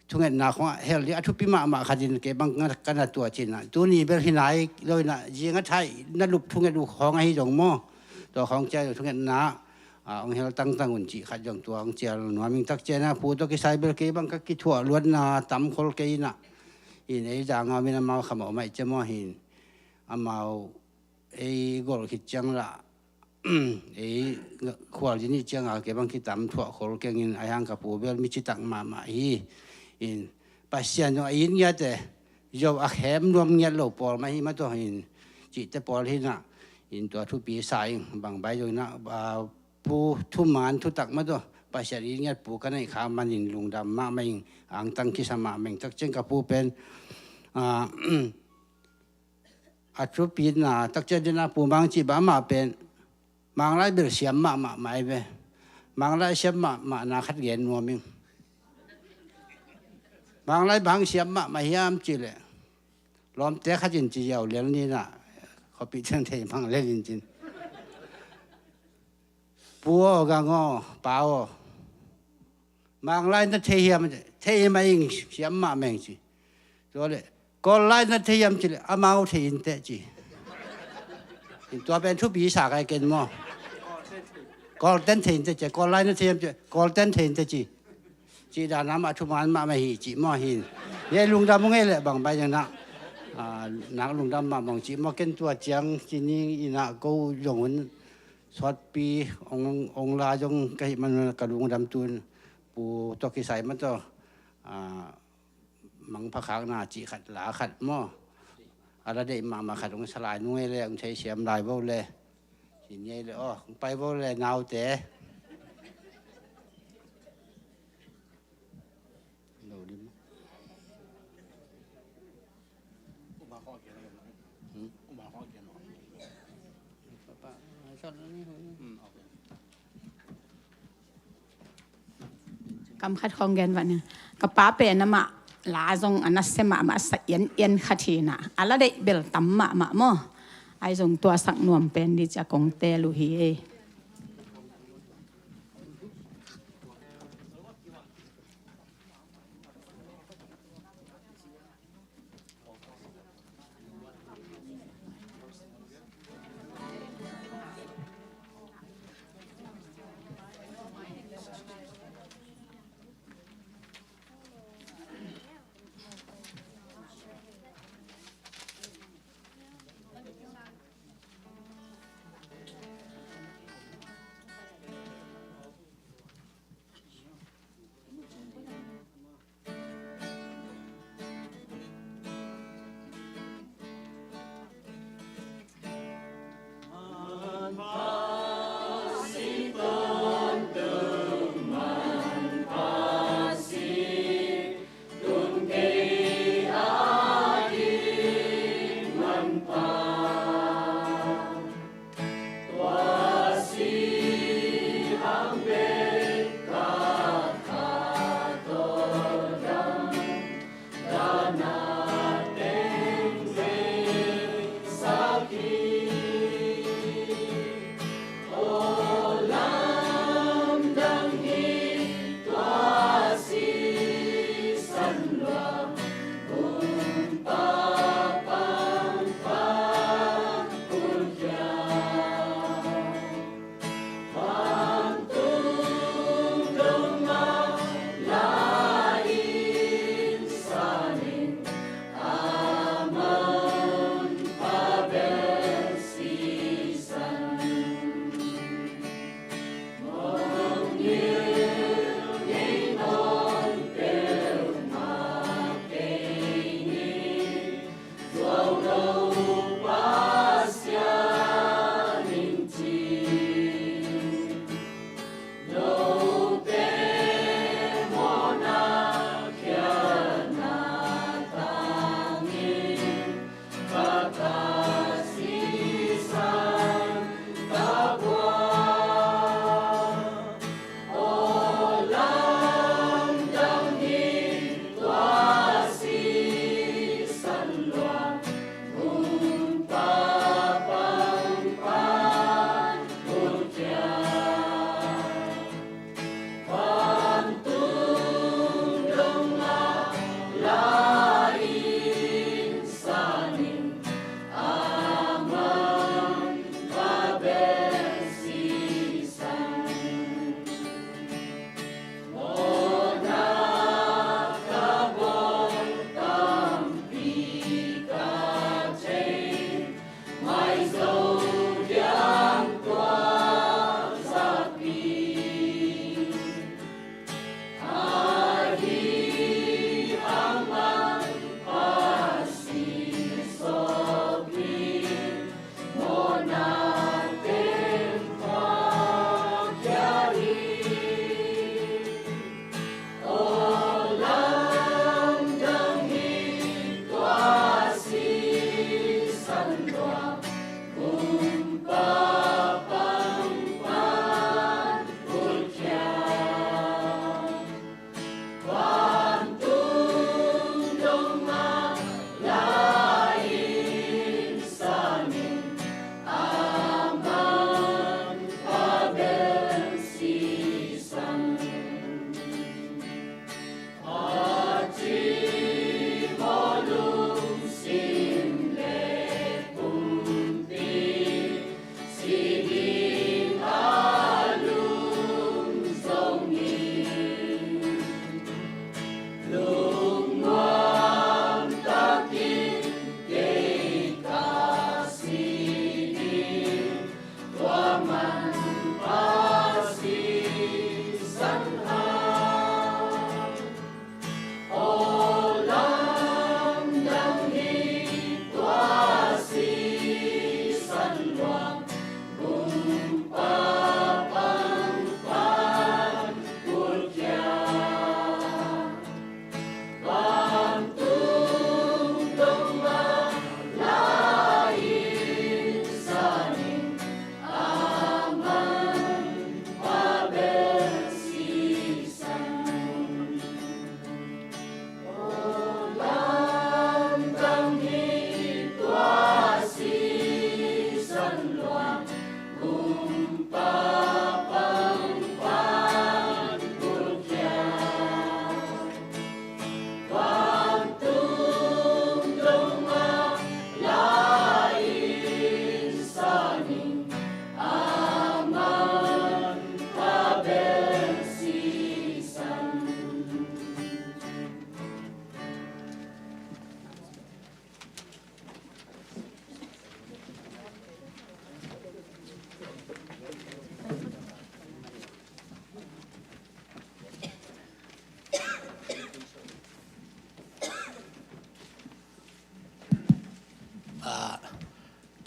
thungetna khawngah hel ding a thupi mahmah khat in kei bang ka na tuah cih inah, tuni bel hi nai lo inah, zing a thaih na lup thunget uh khawng ahi zong maw, tua khawng ciang thungetna ah hong hel tangtang un cih khat zong tua hong cial nuam ing. Tak ciangin ah Pu tawh kisai bel kei bang ka kithuah luatna tam khol kei inah, in ei zangau min amau khamawh maih cia maw hin, amau ei gol khit ciang lah ei khual ding ih cianga kei bang kitam thuah khol kengin, a hiang ka pu bel mi citak mahmah hi. In Pasian zong a it ngiat e, Job a khem nuam ngiat lo pawl mah hi mah tawh in, cihte pawl hi inah, in tua thupi sa ing. Bang bai zong inah, a, pu thuman thutak mah tawh Pasian it ngiat pu ka neih kha manin lungdam mahmah ing, angtang kisa mahmah ing. Tak ciang ka pu pen, a, a thupitna tak ciang dina Pu Mang cih bang amah pen Manglai bel siam mahmah mai ve. Manglai siam mahmahna khat gen nuam ing. Manglai bang siam mahmah hiam cih leh, lawmte khat in ci ziau lel ni inah, khuapi ciang thei mang lel in cin. Pu aw, gang aw, pa aw, Manglai na thei hiam? Thei mah ing, siam mahmah ing ci. Tua leh Kawllai na thei hiam cih leh, amau thei inteh ci. Tua pen thupi sa kai ken maw? Kawlten thei inteh ci. Kawllai na thei hiam cih leh, Kawlten thei inteh ci. Cih dan amah thuman mahmah hi cih maw hin. Ei lungdam uh ngei leh bang bai zong inah, a, nak lungdam mahmah ung cih maw. Ken tua ciang ci ning inah ko zong un sawtpi ong, ong la zong ka hih man un ka lungdam tun Pu tawh kisai mah tawh, a, mangpha khakna cih khat la khat maw, a la deih mahmah khat ong sa lai nung ei le ong theisiam lai vo le. Ci ni ei le aw, ong pai vo le naute. Lo lim. Kam khat khawng gen vat ning. Ka pa pen amah la zong a nasia mahmah sa ian ian khat hi inah, a la deih bel tam mahmah maw. Ahi zong tua sak nuam pen dih cia kong teel uh hi ei.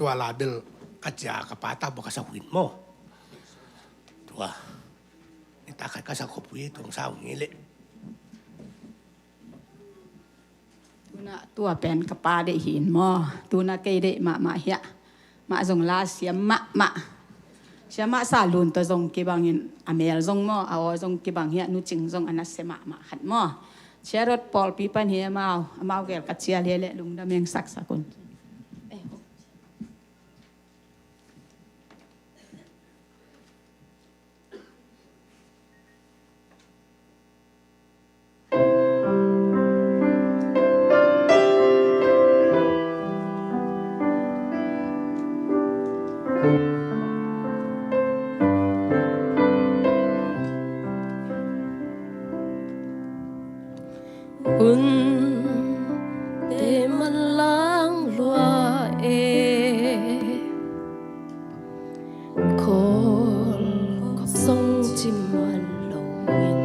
Tua la bel ka cia ka pa tawh bua ka sa uh hi maw. Tua. Nitak khat ka sa khop uh hi, tua hong sa uh hi leh. Tuna tua pen ka pa deih hi maw. Tuna kei deih mahmah hiah. Mah zong la siam mahmah. Siamah Salun tawh zong kibangin a mel zong maw, a aw zong kibang hiah, Nu Cing zong a nasia mahmah khat maw. Cia Rot pawlpi pan hi amau, amau gel ka cial hi leh lungdam ing, saksak un. Hun te manlang lua e, khawl khop song cim man lo in.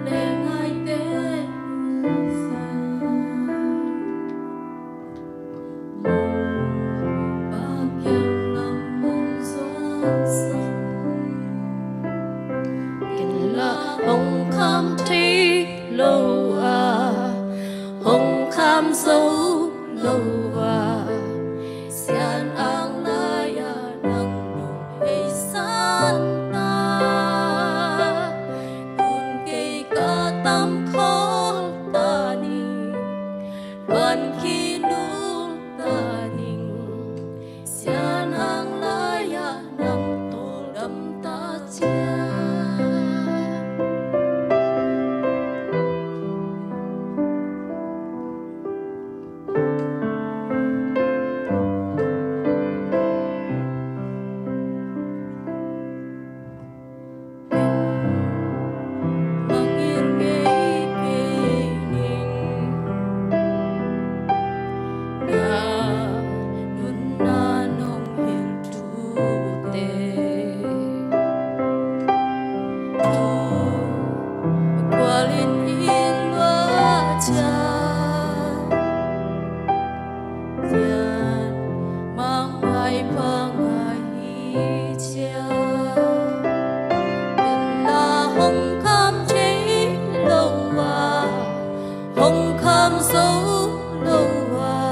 Leh ngaite Ken la hong kham thei lo a, hong kham zo lo a, Sian Ang lai-ah nang nong hei san ta. Tun kei ka tam khol ta ning, luan khin nul ta ning, Sian Ang lai-ah nang tawldam ta ciang. Cian mang ngai pa ngai hi ciang, ken la hong kham thei lo a, hong kham zo lo a,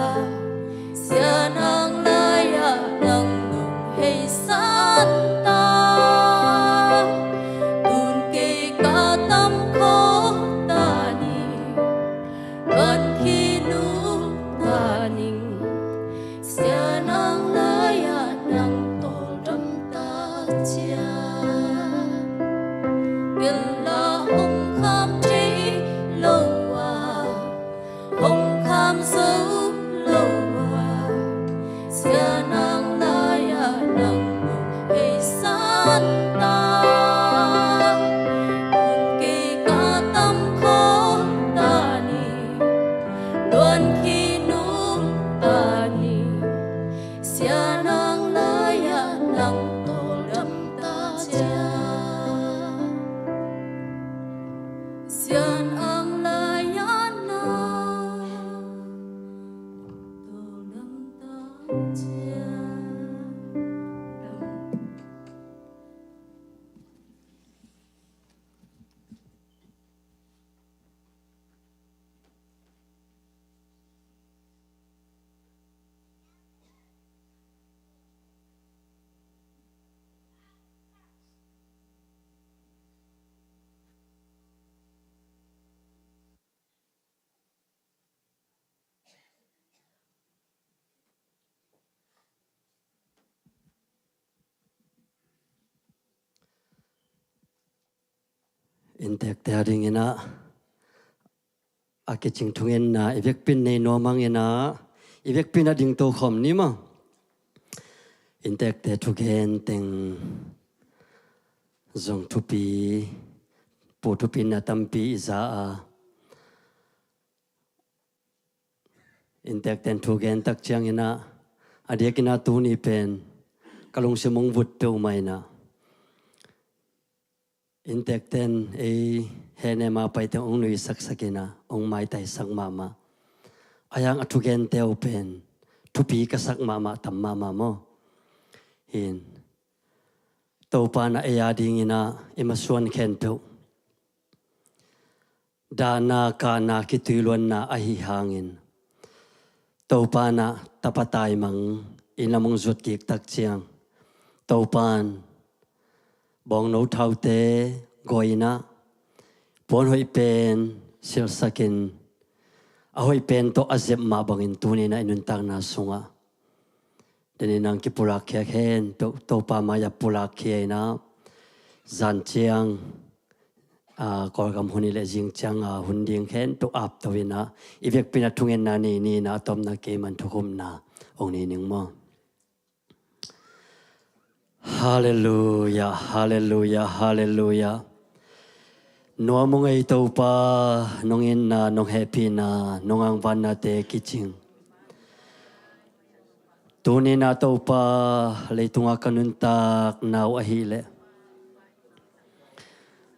Sian Ang lai-ah nang nong hei san ta. Tun kei ka tam khol ta ning, luan khin nul ta ning, Sian Ang lai-ah nang tawldam ta ciang. Ken la hong kham thei lo a, hong kham zo lo a, Sian Ang lai-ah nang nong hei san ta. Tun kei ka tam khol ta ning, luan khin nul ta ning, Sian Ang lai-ah nang tawldam ta ciang. Sian Ang lai-ah nang tawldam ta ciang. Inntekte a dingin ah a kicing thungetna i vekpi in nei nuam hangin ah, i vekpi in a dingto khawm ni maw. Inntekte thugen teng zong thupi, pu thupi in a tampi i za a, inntekte in thugen tak ciangin ah, a diakin ah tuni pen ka lungsim hong vut peuhmah in ah, Inntekten ei henem a paite hong nuisaksak in ah, hong maitaisak mahmah. A hiang a thugente uh pen thupi ka sak mahmah, tam mahmah maw. Hin, Topa in ah ei a dingin ah i masuan khempeuh dahna, kahna, kituiluanna ahi hangin, Topa in ah tapa taimang in lam hong zut kik tak ciang, Topa in bawngno thaute gawi in ah, puan hoih pen silhsak in, a hoih pen tawh a zep mah bangin tuni in ah i nuntakna sungah denin ah kipulak khia khempeuh Topa mai-ah pulak khia in ah, zan ciang, aa, Kawlgam hun hi leh zing ciang, aa, hun ding khempeuh apto in ah, i vekpi in ah thungetna nei ni in ah, a tomna kei mah in thukhupna hong nei ning maw. Halleluiah, halleluiah, halleluiah. Nuam ung ei Topa, nong itna, nong hehpihna, nong angvannate kicing. Tuni in ah Topa, leitungah ka nuntakna uh ahih leh,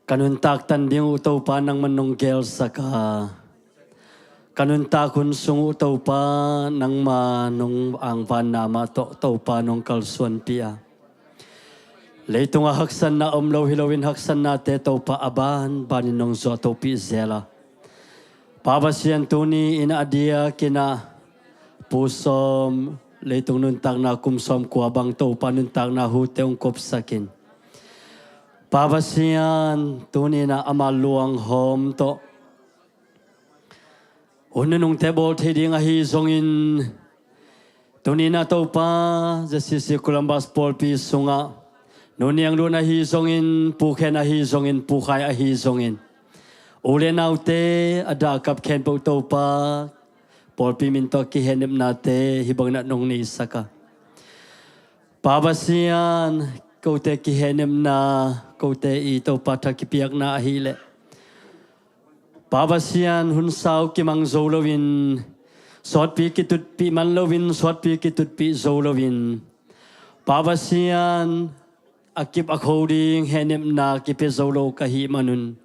ka nuntak tan ding uh Topa nangman nong gelsak a, ka nuntak hun sung uh Topa nangma nong angvanna mah tawh Topa nong kalsuanpih a, leitungah haksatna om lo hi loin haksatnate Topa a banbanin nong zuahtohpih zel a, Pa Pasian, tuni in a diakin ah Pu Sawm leitung nuntakna kum sawmkua bang Topa nuntakna hute hong kopsak in, Pa Pasian, tuni in ah ama luanghawm tawh hun nunungte bawl thei ding ahi zongin, tuni in ah Topa, ZCC Columbus pawlpi sungah Nu Niang Lun ahi zongin, Pu Khen ahi zongin, Pu Khai ahi zongin, u le naute a dahkap khempeuh Topa, pawlpi min tawh kihehnepnate hih bangin ah nong neisak a, Pa Pasian, kote kihehnepna, kote i Topa tha kipiakna ahih leh, Pa Pasian, hun sau kimang zo loin, sawtpi kitutpih man loin, sawtpi kitutpih zo loin, Pa Pasian, a kip a kho ding hehnepna kipia zo lo ka hih manun,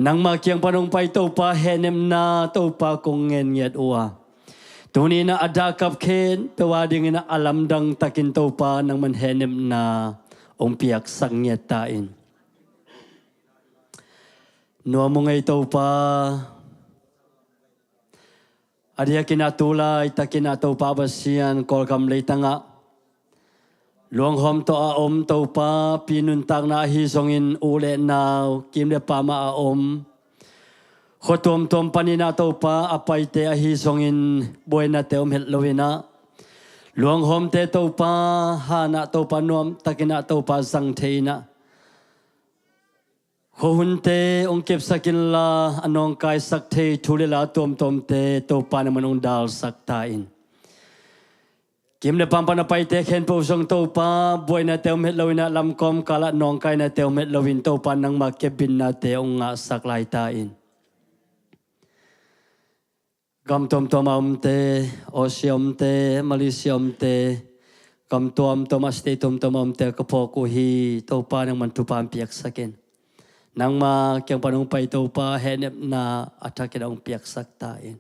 nangma kiang pan hong pai Topa hehnepna Topa kong ngen ngiat uh a, tuni in ah a dahkap khempeuh a dingin ah a lamdang takin Topa nangman hehnepna hong piaksak ngiat ta in. Nuam ung ei Topa. A diakin ah tu laitakin ah Topa Pasian, Kawlgam leitangah luanghawm tawh a om Topa, pi nuntakna ahi zongin, u le nau, kim le pam ah a om, khua tuamtuam panin ah Topa a paite ahi zongin, buainate om het loin ah, luanghawmte Topa han ah Topa nuamtakin ah Topa zang thei in ah, khuahunte hong kepsak inla, a nawngkaisak thei thu le la tuamtuamte Topa nangman hong dalsak ta in. Kim le pam pan a paite khempeuh zong Topa, buainate om het loin ah, lamkawm kalah nawngkainate om het loin Topa nangma kepbinnate hong ngahsak lai ta in. Gam tuamtuam a omte, Aussie a omte, Malaysia a omte, gam tuamtuam a, state tuamtuam a omte ka phawk uh hi. Topa nangman thupha hong piaksak in. Nangma kiang pan hong pai Topa, hehnepna a thakin hong piaksak ta in.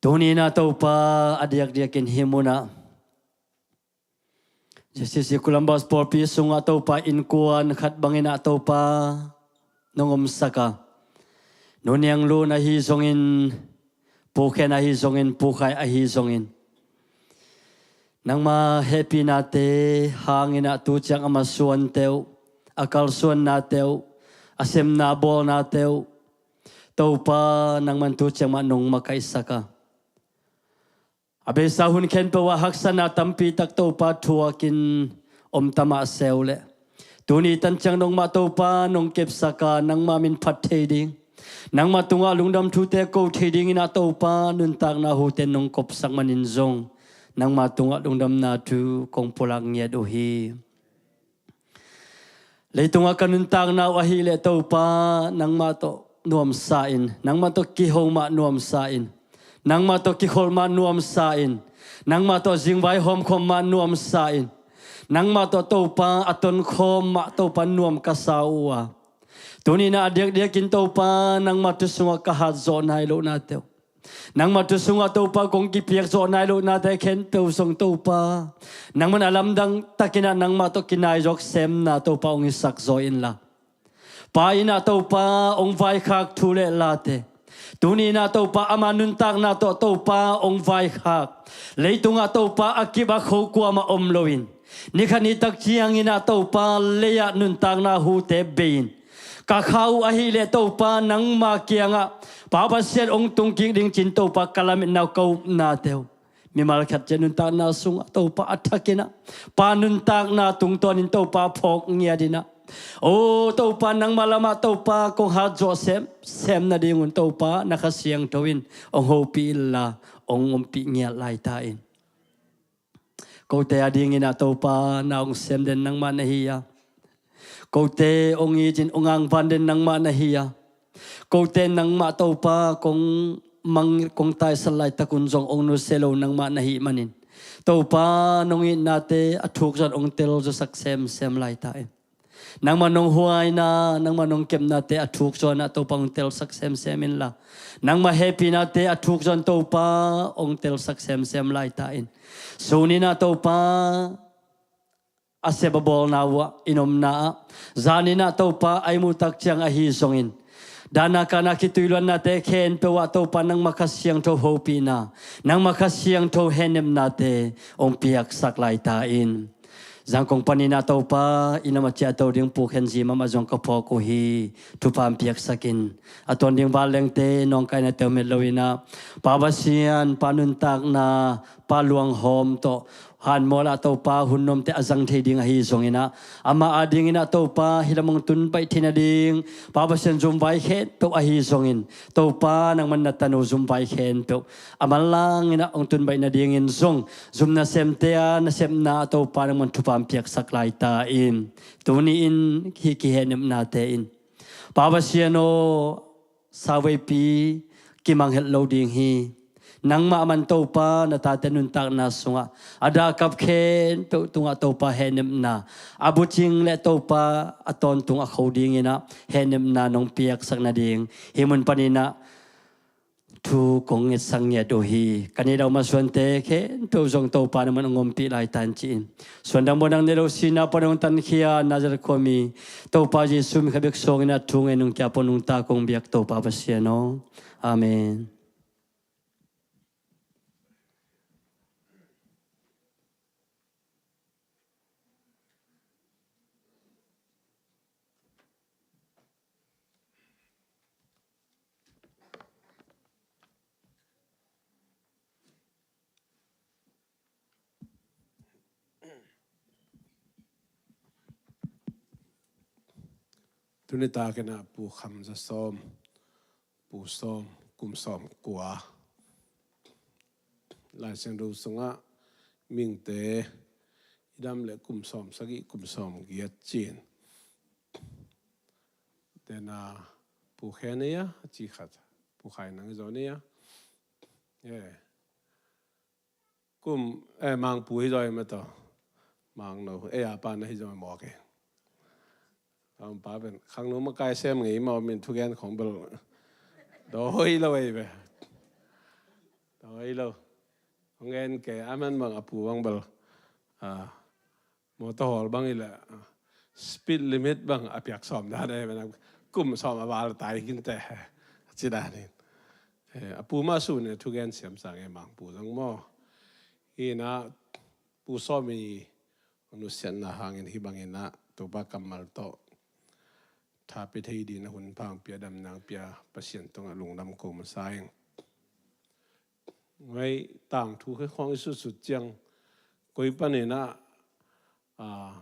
Tuni in ah Topa, a diakdiakin hih munah ZCC Columbus pawlpi sungah Topa, innkuan khat bangin ah Topa nong omsak a, Nu Niang Lun ahi zongin, Pu Khen ahi zongin, Pu Khai ahi zongin, nangma hehpihnate hangin ah tu ciang a masuante uh, a kalsuannate uh, a semna bawlnate uh, Topa nangman tu ciang mah nong makaihsak a, a beisa hun khempeuh ah haksatna tampi tak Topa thuakin om ta mah se uh leh, tuni tan ciang nangmah Topa nong kepsak a, nangma min phat thei ding, nangma tungah lungdam thute ko thei dingin ah Topa nuntakna hute nong kopsak manin zong, nangma tungah lungdamna thu kong pulak ngiat uh hi. Leitungah ka nuntakna uh ahih leh Topa, nangmah tawh nuamsa in, nangmah tawh kiho mah nuamsa in, nangmah tawh kikholh mah nuamsa in, nangmah tawh zingvai hawmkhawm mah nuamsa in, Nangmah tawh Topa a tonkhawm mah Topa nuam ka sa uh a, tuni-in ah a diakdiakin Topa nangmah thu sungah ka hatzawh nai lohnate uh, nangmah thu sungah Topa kong kipiakzawh nai lohnate khempeuh zong Topa, nangman a lamdang takin ah nangmah tawh kinaizawk semna Topa hong hisak zaw inla, Pa in ah Topa hong vaikhak thu le late, tuni-in ah Topa ama nuntakna tawh Topa hong vaikhak, leitungah Topa a kip a kho kuamah om loin, ni khat ni tak ciangin ah Topa lei-ah nuntakna hute bei-in ka kha uh ahih leh Topa nangma kiangah Pa Pasian hong tungkik ding ci-in Topa ka lametna uh ka upnate uh, mimal khat ciat nuntakna sungah Topa a thakin ah pa nuntakna tungtawnin Topa phawk ngiat in ah, o Topa nangma lamah Topa kong hatzawh semsem nadingun Topa na Kha Siangtho in hong hopih inla, hong ompih ngiat lai ta in. Kote a dingin ah Topa na hong sem den nangmah na hi a, kote hong it in hong angvan den nangmah na hi a, kote nangmah Topa kong mang, kong taisan laitakun zong hong nusia lo nangmah na hih manin, Topa nong itnate a thuk zaw-in hong telzawsak semsem lai ta in. Nangmah nong huaina, nangmah nong kepnate a thuk zaw-in ah Topa hong telsak semsem inla, nangmah hehpihnate a thuk zaw-in Topa hong telsak semsem lai ta in. Sun in ah Topa a sep a bawlna uh ah i omna ah, zan in ah Topa a i muh tak ciang ahi zongin, dahna kahna khitui luannate khempeuh ah Topa nangma Kha Siangtho hopihna, nangma Kha Siangtho hehnepnate hong piaksak lai ta in. Zangkong panin ah Topa i nam a ciahto ding Pu Khen Zi mahmah zong ka phawk uh hi. Thupha hong piaksak in. A tuan ding vanlengte nawngkainate om het lo in ah, Pa Pasian, pa nuntakna, pa luanghawm tawh hanmual ah Topa hun nuamte a zang thei ding ahi zongin ah, amah a dingin ah Topa hih lam hong tun baih theih nading Pa Pasian zumvai khempeuh ahi zongin, Topa nangman na tanu zumvai khempeuh a manlang in ah hong tun baih nadingin zong zum nasemte a nasepna ah Topa nangman thupha hong piaksak lai ta in. Tuni-in hih kihehnepnate in Pa Pasian aw, sauveipi kimang het lo ding hi. Nangmah man Topa na tate nuntakna sungah a dahkap khempeuh tungah Topa hehnepna a bucing le Topa a tawntung a kho dingin ah hehnepna nong piaksak nading hih mun panin ah thu kong ngetsak ngiat uh hi. Ka neih loh masuante khempeuh zong Topa nangman hong ompih lai ta in ci-in, suandang buandang nei lo sihna pan hong tankhia Nazareth khuami Topa Jesu min khat bek suangin ah thu ngen nong kiap uh nungta kong biak Topa Pasian aw. Amen. Tuni takin ah Pu Kham Za Sawm, Pu Sawm, kum sawm kua. Lai Siangtho sungah mihingte i dam leh kum sawm sagih, kum sawm giat ci-in. Tena Pu Khen ei a, a ci khat. Pu Khai nang i zaw nei a. Eh. Kum, eh, Mangpu hi zaw ei mah tawh. Mangno, eh, a pa na hi zaw mawk ei. Khangno makai sem ngei mah om in thugen khong bel dawi lo ei ve. Dawi lo. Hong en kei a man bang a pu bang bel, ah, motor hawl bang hi leh, ah, speed limit bang a piak sawm dan ei ve na, kum sawm a val tai khin teh. Ci dan in. Eh, a pu mah sun in thugen siam sa ngei Mangpu zong maw. Hi na Pu Sawmi nusiatna hangin hih bangin ah Topa kammal tawh tha pia thei dingin a hun pha hong pia, damna hong pia Pasian tungah lungdam ko masa ing. Ngai tangthu khe khawng i sutsut ciang koi panin ah, ah,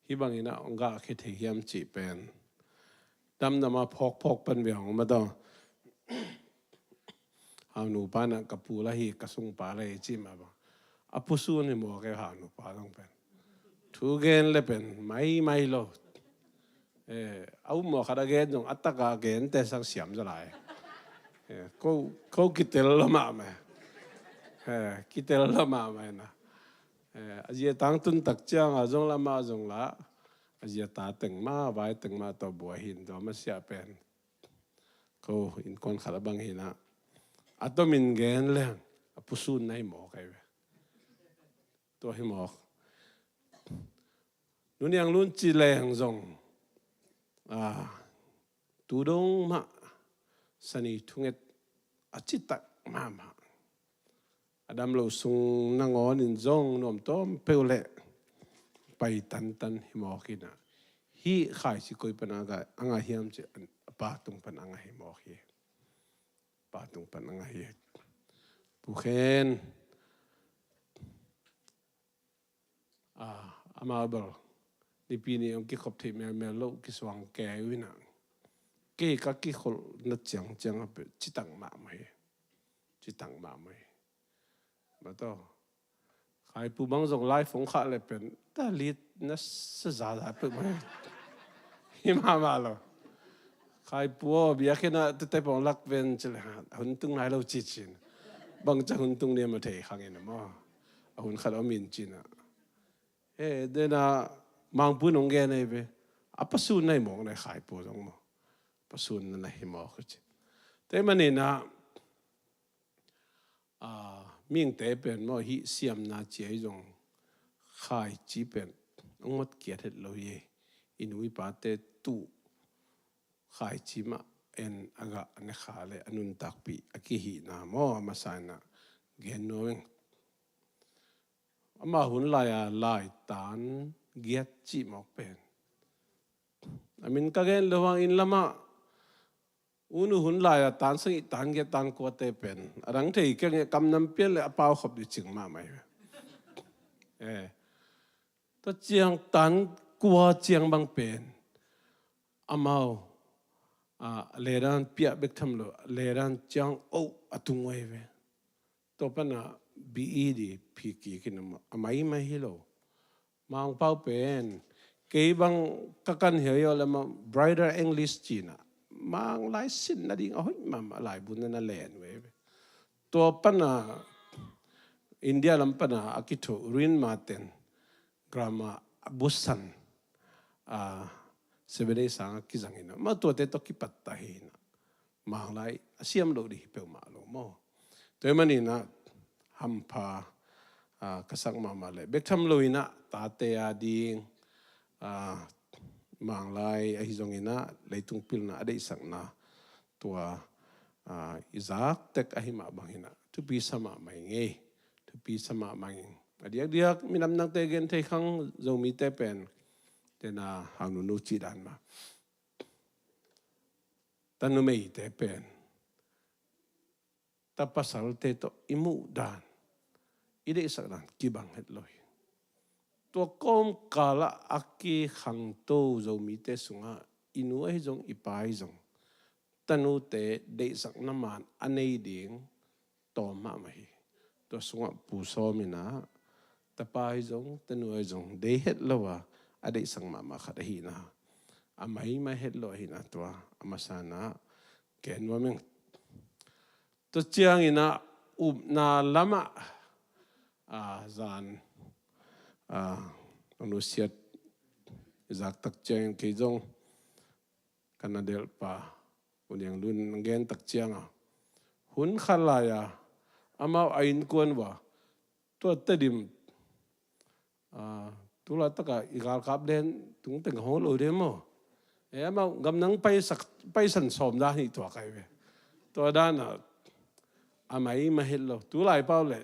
hih bangin ah hong gah khe thei hiam cih pen damdam a phawkphawk pan ve hong om a tawh. Haunupa na ka pu la hi, ka sungpa la hi cih mah bang. A pusun hi maw kei haunupa zong pen. Thu gen le pen maimai lo. Eh, a um maw khat a gen zong a taka gente sang siam za lai. Eh, ko, ko kitel lo mahmah. Eh, kitel lo mahmah na. Eh, a zi a tangtun tak ciang a zong la, amah zong la, a zi a ta teng mah, vai teng mah tawh bua hi in, tua masiah pen ko innkuan khat a bang hi in ah, a tomin gen leng a pusun na hi mawk ahi ve. Tua hi mawk. Nu Niang Lun ci leng zong, ah, tu dong mah sani thunget a citak mahmah. A dam lo sung nangawnin zong nuam tawm peuh leh pai tantan hi mawk in ah, hih khaici koi pan a ngah, a ngah hiam cih a pa tung pan a ngah hi mawk hi. Pa tung pan a ngah hi. Pu Khen, ah, amau bel Nipi ni hong kikhop theih melmel loh kisuang kei uh in ah, kei ka kikholhna ciangciang a peuh citak mahmah hi. Citak mahmah hi. Mataw, Khaipu bang zong lai phone khah leh pen ta lit na sa zaza peuh mah hi. Hi mahmah lo. Khaipu aw, biakinn ah tete pong lak ven ci leh, a hun tung nai lo ci ci in. Bang ca hun tung niam a thei khang in ah maw. A hun khat om in ci in ah. Eh, den a Mangpu in hong gen ahi ve. A pasun na hi mawk na hi Khaipu zong maw. Pasun na na hi mawk ci. Tua ahih manin ah, ah, mihingte pen maw, hih siamna ci ahi zong khaici pen hong mawk kiat het lo hi. I nu i pate tuh khaici mah en a gah a ne kha leh a nuntakpih a kihihna maw, a masa in ah gen nuam ing. Amah hun lai-a laitan giat cih mawk pen, a min ka gen lo hang, inn lamah u nu hun lai-a tan sagih, tan giat, tan kuate pen a dang thei keng e, kam nam pian leh a pau khop ding cing mahmah hi. Eh, tua ciang tan kua ciang bang pen amau, ah, ledan piah bek tham lo, ledan ciang oh a tung uh ahi ve. Tua pan a B E di phikik in a, a maimai hi lo. Mangpau pen kei bang ka kan hiau leh amah Brighter English ci in ah, Mang lai sin nading a hoih mahmah laibu na na len uh ahi ve. Tua pan a India lam pan a a kithoh Rin Maten grammar a busan, ah, Seventh Day sang a kizang in ah, amah tuate tawh kipat ta hi in ah, Mang lai a siam loh ding hi peuhmah lo maw. Tua ahih manin ah hampha, ah, ka sak mahmah leh bek tham lo in ah tate a ding, ah, Mang lai ahi zongin ah leitung pilna a deihsakna tua, ah, i zak tek ahi mah bangin ah thupi sa mahmah ing ei. Thupi sa mahmah ing. A diakdiak minam nangte gen thei khang, Zomite pen, tena Hau Nunu cih dan mah, ta numeite pen ta pasalte tawh i muh dan, i deihsak dan kibang het lo hi. Tua kawmkal ah a kikhangto Zomite sungah i nu ahi zong, i pa ahi zong, tanute deihsakna man a nei ding tawm mahmah hi. Tua sungah Pu Sawm in ah tapa ahi zong, tanu ahi zong dei het lo a, a deihsak mahmah khat ahihna, a maimai het lo ahihna, tua a masa in ah gen nuam ing. Tua ciangin ah upna lamah, ah, zan, ah, a nusiat i zak tak ciangin kei zong ka na delhpa U Niang Lun in a gen tak ciang a, hun khat lai-a amau a innkuan uh ah tua Tedim, ah, tulaitak a i galkap den tung teng hong lo ding maw. Eh, amau gamnang paisak, paisan sawm dan hi tuak ahi ve. Tua dan a a maimai het lo. Tulai pau leh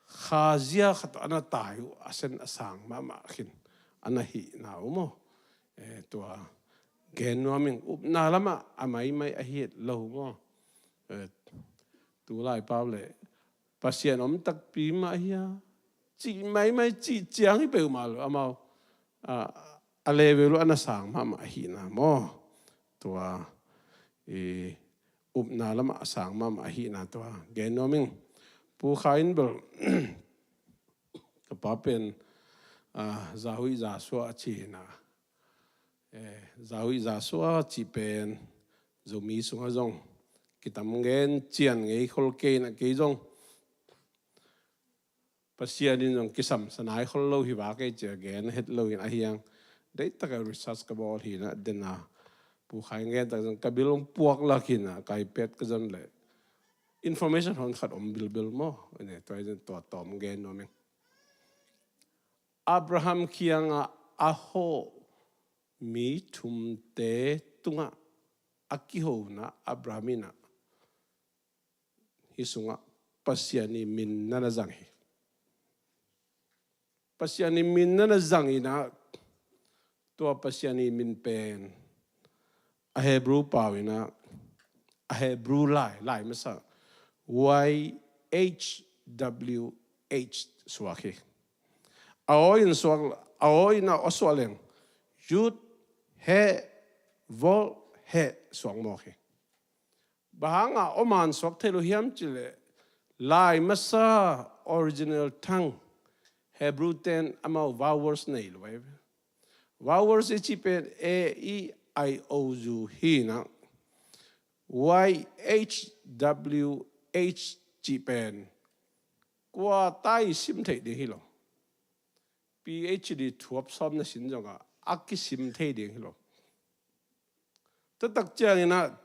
khazia khat a na tai uh, a sen a sang mahmah khin a na hihna uh maw. Eh, tua gen nuam ing. Upna lamah a maimai ahi het lo maw. Eh, tulai pau leh Pasian om takpi mah hi a, cih maimai, cih ciang hi peuhmah lo. Amau, ah, a level uh a na sang mahmah ahihna maw. Tua i upna lamah a sang mahmah ahihna tua gen nuam ing. Pu Kha in bel ka pa pen, ah, Za Huih Za Suah a ci hi in ah. Eh, Za Huih Za Suah cih pen Zomi sungah zong kitam ngen cian ngei khol kei in ah, kei zong Pasian in zong kisam sanai khol lo hi vak ei cia gen het lo in ahiang. Deitaka research ka bawl hi na dena. Pu Khai gen tak zong ka bil hong puak lak hi na, ka iPad ka zon le. Information hon khat om bilbil maw. Tua zong tua tawm gen nuam ing. Abraham kiangah a hawh mi thumte tungah a kihona Abraham inah hih sungah Pasian i min na na zang hi. Pasian i min na na zang inah tua Pasian i min pen a Hebrew pau inah a Hebrew lai, lai masa Y H W H suak hi. A aw in suak, a aw inah a suak leng Yud He Vaw He suak mawk hi. Bang hanga aw man suak thei lo hiam cileh lai masa original tongue Hebrew ten amau vowels nei lo ai. Vowels i ci pen A E I O U hi na. Y H W H ci pen kua tai sim thei ding hi lo. P H D thuap sawm na sin zongah a kisim thei ding hi lo. Tutak cianginah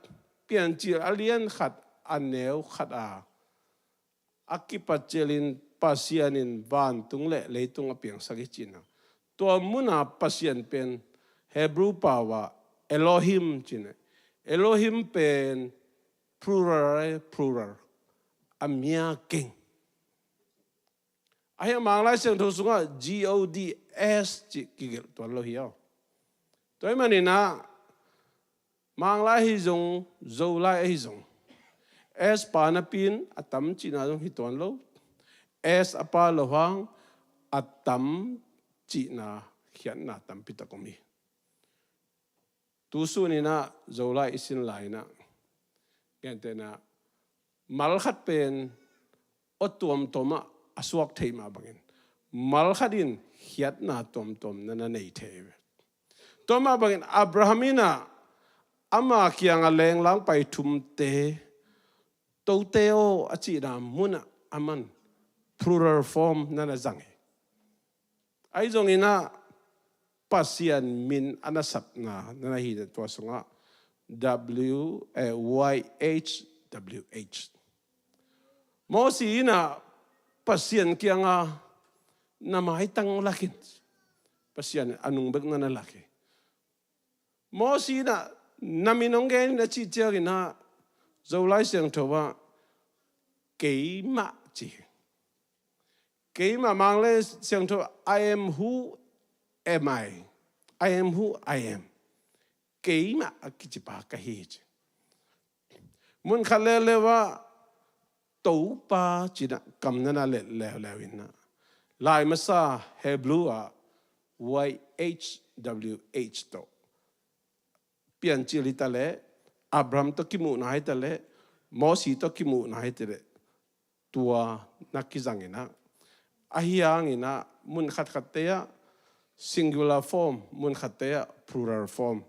Piancil a lian khat a neu khat a a kipat cialin Pasian in vantung le leitung a piangsak hi cina. Tua muna Pasian pen Hebrew pau ah Elohim cina. Elohim pen plural, plural. A mia keng. Ahi a Manglai Siangtho sungah G O D S ci kigelh tuan lo hi aw. Tua hi maninah Manglai ahi zong, Zolai ahi zong, S pa napi in a tam cihna zong hi tuan lo. S a pa lo hang a tam cihna khiatna tampi tak om hi. Tu suninah Zolai i sin lai inah gentehna mal khat pen aw tuamtuamah a suak theih mah bangin mal khat in khiatna tuamtuam na na nei thei ve. Tua mah bangin Abraham inah ama kiangah lenglang pai thumte, tote aw a cihna munah a man plural form na na zang hi. Ahi zonginah Pasian min a na sapna na na hi tua sungah W, eh, Y H W H. Mosi inah Pasian kiangah na maitang lakin Pasian a nung bek na na lak hi. Mosi inah na min hong gen in a cih cianginah Zolai Siangtho ah keimah ci hi. Keimah Manglai Siangtho I am who am I. I am who I am. Keimah a kicipa ka hi ci. Munkhat leuleu ah Topa cinah kam na na let leuleu inah lai masa Hebrew ah Y H W H tawh Piancil hi ta leh, Abraham tawh kimuhna hi ta leh, Mosi tawh kimuhna hi ta leh, tua na kizang inah. Ahi hanginah mun khatkhatte ah singular form, mun khatte ah plural form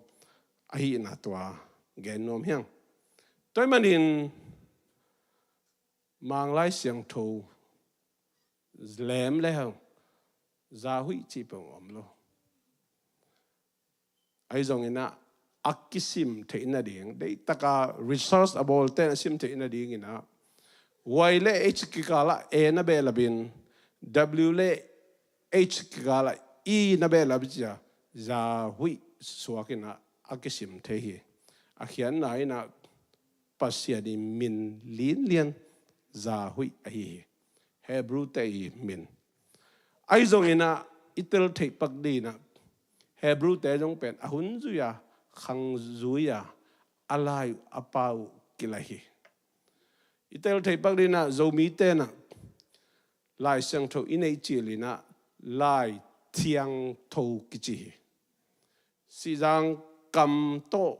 ahihna tua gen nuam hiang. Tua hi manin Manglai Siangtho lem le hang zahuih cih peuh om lo. Ahi zonginah a kisim theih nading, deihtaka research a bawlte a sim theih nadinginah Y le H kikalah A na behlapin, W le H kikalah E na behlap cia zahuih suakinah a kisim thei hi. A khiatna inah Pasian i min linlian zahuih ahi hi. Hebrew te i min. Ahi zonginah i tel theih pak dinah Hebrew te zong pen a hun zui a, khang zui a, a lai uh a pa uh kilai hi. I tel theih pak dinah Zomi tenah Lai Siangtho i neih cilinah Lai Thiangtho kici hi. Sihzang kam tawh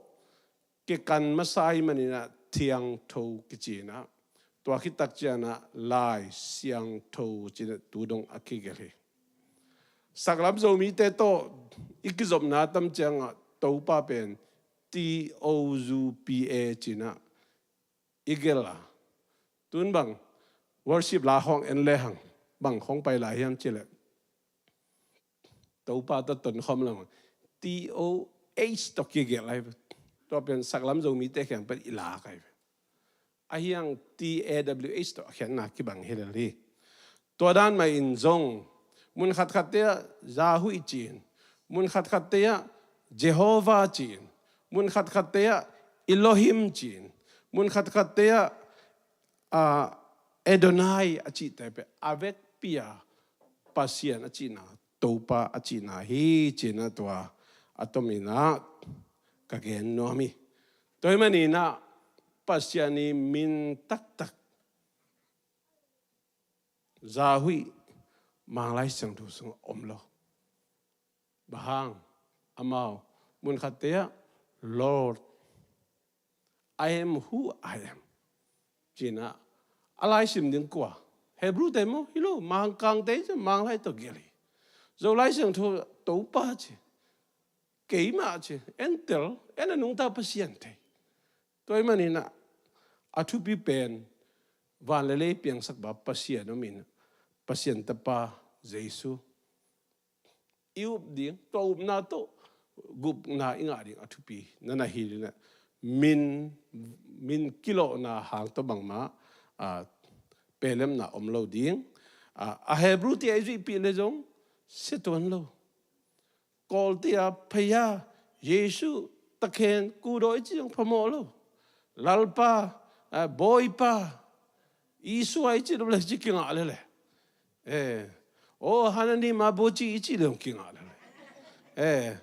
kikan masa hi maninah Thiangtho kicinah tua khittak cianah Lai Siangtho cinah tu dong a kigelh hi. Saklam Zomite tawh i kizopna tam ciangah Topa pen T O U P A cinah i gelh a. Tun bang worship la hong en le hang bang khong pai lai hiam cih leh Topa tawh tonkhawm lam, T O H tawh kigelh lai. Tua pen saklam Zomite kiang pen i lak ahi. Ahi hang T A W H tawh a khiatna kibang hi lel hi. Tua dan mah in zong mun khatkhatte ah Yahweh ci-in, mun khatkhatte ah Jehovah ci-in, mun khatkhatte ah Elohim ci-in, mun khatkhatte ah, ah, Adonai a cihte pen a vekpi a Pasian a cihna, Topa a cihna hi ci-in ah tua a tomin ah ka gen nuam hi. Tua ahih manin ah Pasian i min taktak Yahweh Manglai Siangtho sungah om lo. Bang hang? Amau mun khatte ah Lord, I am who I am ci-in ah a laisim ding kua? Hebrew te maw? Hi lo, Mangkangte ci, Manglai tawh gelh hi. Zolai Siangtho Topa ci, keimah ci, en tel, en a nungta Pasian thei. Tua ahih manin ah a thupi pen van le lei piangsak pa Pasian om in, Pasian Tapa Jesu i up ding, tua upna tawh gupna i ngah ding a thupi na na hi ding ah, min, min kilawhna hang tawh bangmah, ah, pelemna om lo ding. Ah, a Hebrew te a i zuihpih le zong sia tuan lo. Kawlte a Phaya, Jesu, Takhen, Kudaw i cih zong phamawh lo. Lalpa, ah, Bawipa, Isua i cih lo le ci kingah lele. Eh, oh, Hanani Mabuchi i cih le zong kingah lele. Eh,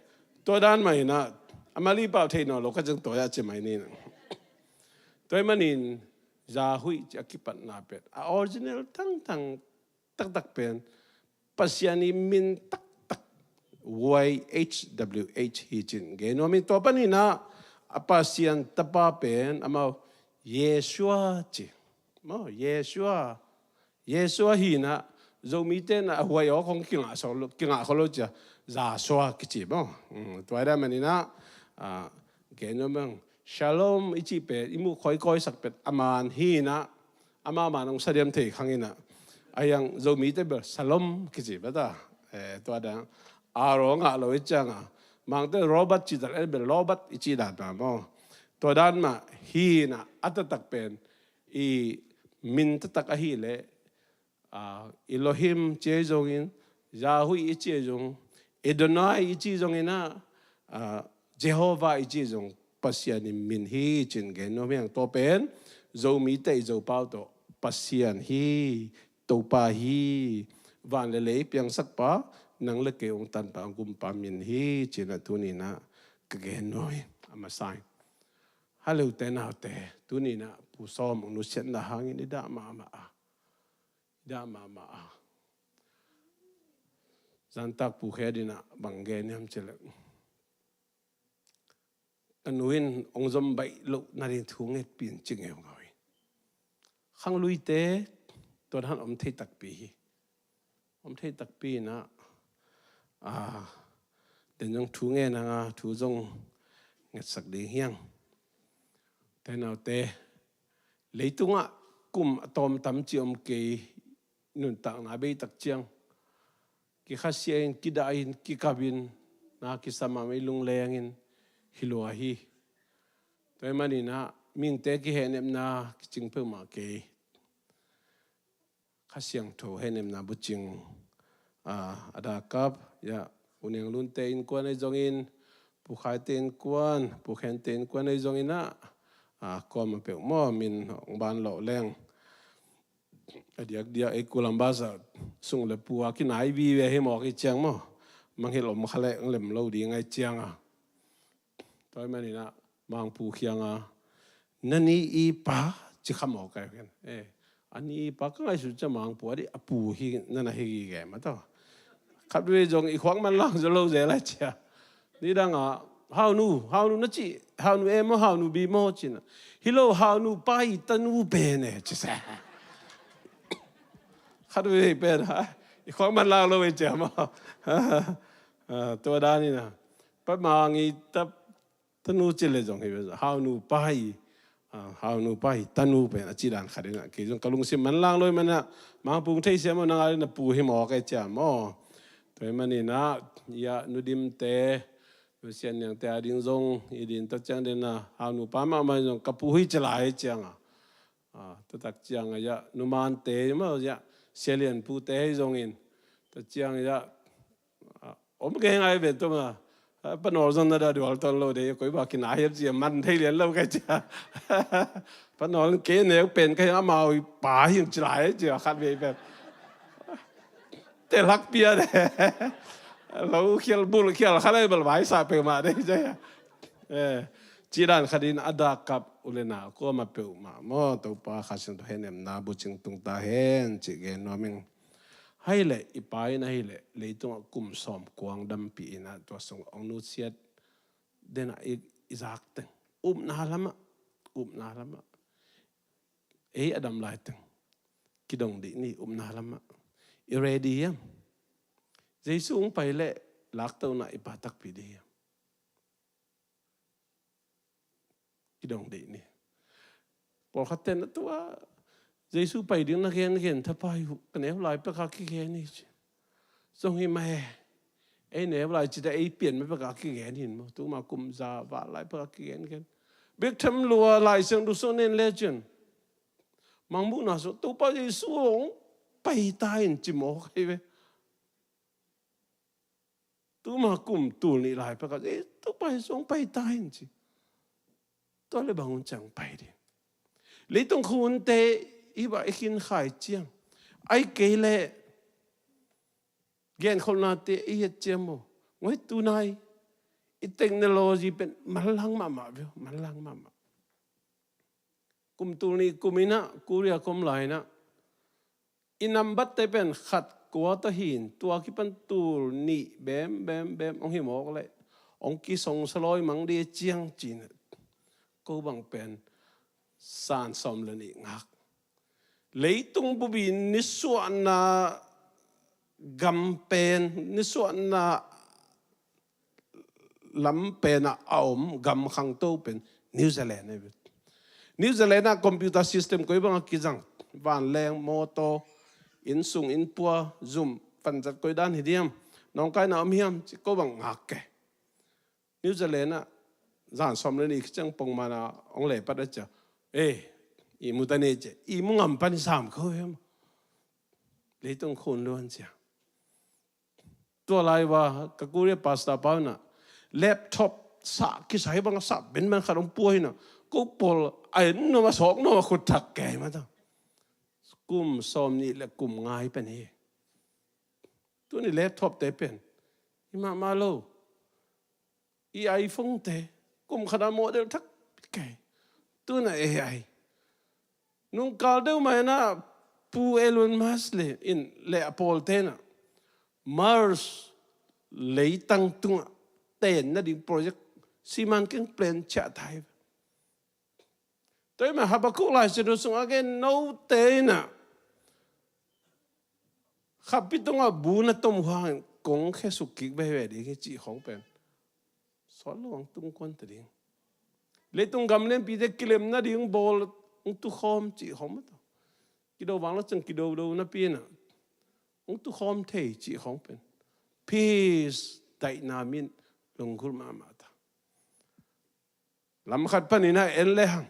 tua dan mah in ah a Mali pau thei nawn lo ka cih tua ah ci mai ni. Tua ahih manin Yahweh ci a kipatna pen a original thangthang taktak pen Pasian i min taktak Y H W H hi ci-in gen nuam hi. Tua panin ah a Pasian Tapa pen amau Yeshua ci. Maw, Yeshua. Yeshua hi-in ah Zomite in ah a huai awk hong kingah khol lo, kingah khol lo ci a, Yahshua kici maw. Hmm, tua dan manin ah, ah, gen nuam ing. Shalom i cih pen i muh khawikawisak pen a man hi-in ah, ama man hong sa diam thei khang in ah, a hiang Zomite bel Shalom kici bata. Eh, tua dan a ro ngah lo i ciang a, Mangte Robert ci tal en bel Lobat i cih dan mah maw. Tua dan mah hi-in ah a taktak pen i min taktak ahih leh, ah, Elohim ci ahi zongin, Yahweh i ci ahi zong, Adonai i ci zongin ah, ah, Jehovah i ci zong, Pasian i min hi ci-in gen nuam hi hang. Tua pen Zomite i Zopau tawh Pasian hi, Topa hi, van le lei piangsak pa, nang le kei hong tanpa hong gumpa min hi ci-in ah tuni-in ah ka gen nuam hi. A masa in, haleute naute, tuni-in ah Pu Sawm hong nusiatna hangin i dah mahmah a, i dah mahmah a. Zantak Pu Khe in ah bang gen hiam cih leh, ka nu in hong zom baih loh nading thu ngetpih in ci ngeungau hi. Khangluite tua dan om thei takpi hi. Om thei takpi in ah, ah, den zong thu ngen hang a, thu zong ngetsak ding hi hang. Te naute, leitungah kum a tawm tam ci om kei, nuntakna bei tak ciang kikhasiahin, kidahin, kikapin, na kisam a mei lunglengin hi lua hi. Tua ahih manin ah mihingte kihehnepna kicing peuhmah kei. Kha Siangtho hehnepna bucing, ah, a dak kap, ya, U Niang Lunte innkuan ahi zongin, Pu Khaite innkuan, Pu Khente innkuan ahi zongin ah, ah, kawm a peuh maw, min hong ban lawh leng. A diakdiak ei Columbus ah sung le pu a kinai vive hi mawk i ciang maw. Mangngilh om kha leh lem lo ding ahi ciang a. Tua ahih manin ah Mangpu kiangah, "Na ni i pa," ci kha mawk ahi ken. Eh, a ni i pa ka ngaihsut ciang Mangpu a dih a pu hi na na hi gige mah tawh. Khat vei zong i khuak manlang zaw lo zel a cia. Nidang ah, "Haunu, Haunu na ci, Haunu A maw, Haunu B maw?" ci-in ah, "Hi lo, Haunu pa i tanu pen e," ci sa. Khat vei pen ha, i khuak manlang lo e cia maw. Ah, tua dan in ah, Pa Mang i ta, tanu ci le zong hi ve, Haunu pa i Ah, hau nupa hi tanu pen a cih dan khat in ah, kei zong ka lungsim manlang lo ahih manin ah, Mangpung thei siam aw, nang a ding na pu hi mawk e ci a maw. Tua ahih manin ah, ia Nu Dimte, Nu Sian Niangte a ding zong i ding, tua ciang ding ah, hau nupa mahmah in zong ka pu hi ci lai ciang a. Ah, tua tak ciang a ia Nu Mante maw, ia Sia Lian pute hi zongin, tua ciang ia, ah, om kei ngai ve tua mah. Ah, Pa Nawl zong na dah dual tawn lo de, koi bang kinai hiam ci a, man thei lian lo kei ci a. Pa Nawl kei neu pen kei, amau pa hi ci lai ci a, khat vei pen. Te lak pia de. Lo khial bul khial khat lai bel vai sa peuhmah de ci a. Eh, cih dan khat in a dah kap u le nau kuamah peuhmah maw, Topa Kha Siangtho henemna bucing tung ta hen cih gen nuam ing. Ahih leh i Pa in ahih leh leitungah kum sawm kuang dampi in ah, tua sung hong nusiat den ah i, i zak teng, upna lamah, upna lamah, ei a dam lai teng kidong dih ni, upna lamah. I ready hiam? Jesu hong pai leh laktona i pha takpi dih hiam? Kidong dih ni. Pawlkhat ten a tua Jesu pai ding na gen gen, thapai uh, ka neu lai pek a kigen hi ci. Zong hi mah e. Ei neu lai ci ta, ei pian mah pek a kigen hi maw. Tuma kum za val lai pek a kigen gen. Bek tham lua Lai Siangtho sung nen le cin, Mangmuhna sung Topa Jesu hong pai ta in ci mawk hi ve. Tuma kum tul nih lai pek a, eh, Topa Jesu hong pai ta in ci. Tua le bang hun ciang pai ding? Leitung khunte i va i khin khai ciang, ahih kei leh genkholhnate i het ciang maw. Ngoi tunai i technology pen manlang mahmah ve, manlang mahmah. Kum tul nih kum in ah, Korea ka om lai in ah, i nambatte pen khat kua tawh hi in, tua kipan tul nih bem bem bem hong hi mawk leh hong kisong salawi mang dih ciang ci-in, ko bang pen zan sawm le nih ngak. Leitung bup i nisuahna gam pen, nisuahna lam pen ah a om gam khangto pen New Zealand hi ve. New Zealand ah computer system koi bang a kizang, vanleng, mawtaw, inn sung inn pua, zum, vanzat koi dan hi diam, nawngkaina om hiam ci ko bang ngak kei. New Zealand ah zan sawm le nih khit ciang pongman a hong lepat a ci a, eh, ihmu ta ni ci a, ihmu ngam pan i sam kho hiam? Leitung khun luan ci a. Tua lai va ka Korea pastor pa in ah laptop sah kisai bang a sah benben khat hong pua hi in ah, ko pawl a en nuam a, sawk nuam a, khut thak kei mah ta. Kum sawm nih le kum nga hi pen hi. Tuni laptop te pen hi mahmah lo. I iPhone te kum khat a model thak kei. Tuna A I. Nungkal deuh mah in ah Pu Elon Musk le in le a pawlte in ah Mars leitang tungah tenna ding project siman keng plan ciah ta hi. Tua ahih manin Habakkuk Lai Siangtho sungah a gen note in ah, khapi tungah bu na tom uh hangin kong khesuk kik veve ding hi cih khawng pen sawt lo hong tung kuan ta ding. Leitung gam lianpite kilem nading bawl hong tukhawm cih khawng mah tawh, kido vang lo ciang kido do napi in ah hong tukhawm thei cih khawng pen peace, daihna min lunggulh mahmah ta. Lam khat panin ah en le hang,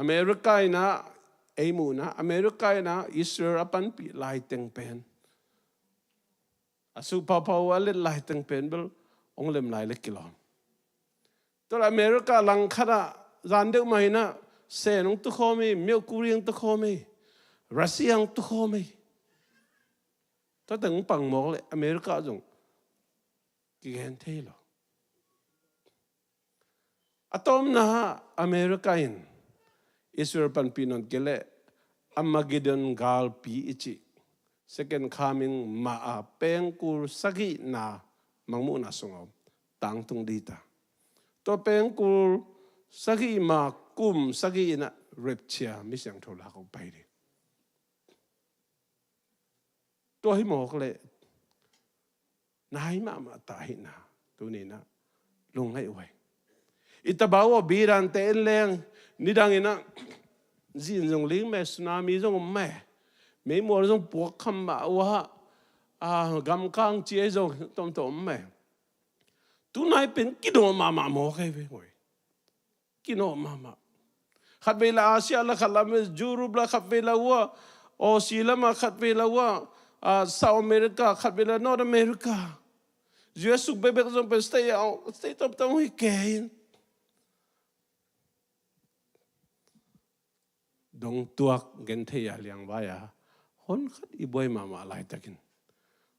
America in ah, ei muhna America in ah Israel a panpih laiteng pen, a superpower a let laiteng pen bel hong lem lai le kilawm. Tua leh America langkhat ah zan deuh mah in ah Sen hong tukhawm hi, Myaukuri hong tukhawm hi, Russia hong tukhawm hi. Tua teng hong pang mawk leh America zong kigen thei lo. A tawpna ah America in Israel panpih nawn kei leh Armageddon galpi i cih, second coming mah a pengkul sagihna Mangmuhna sungah om, tangtung ding ta. Tua pengkul sagih ma kum sagih in ah rapture, mi siangtho lak hong pai ding. Tua hi mawk leh nai mahmah ta hi na, tuni in ah lungngaih uh hi. I tabau aw bidante en leng, nidang inah zin zong ling meh, tsunami zong om meh, meimual zong puak kham mah uh ah, gamkang ci ei zong tomtom om meh. Tunai pen kinawh mahmah maw kei ve ngoi. Kinawh mahmah. Khatvei la Asia la, khat la Europe la, khatvei la uh ah Aussie lamah, khatvei la uh ah South America, khatvei la North America. U S suk bekbek zong pen state a, state tomtom hi kei in. Dongtuak genthei a liangvai a hon khat i buai mahmah laitakin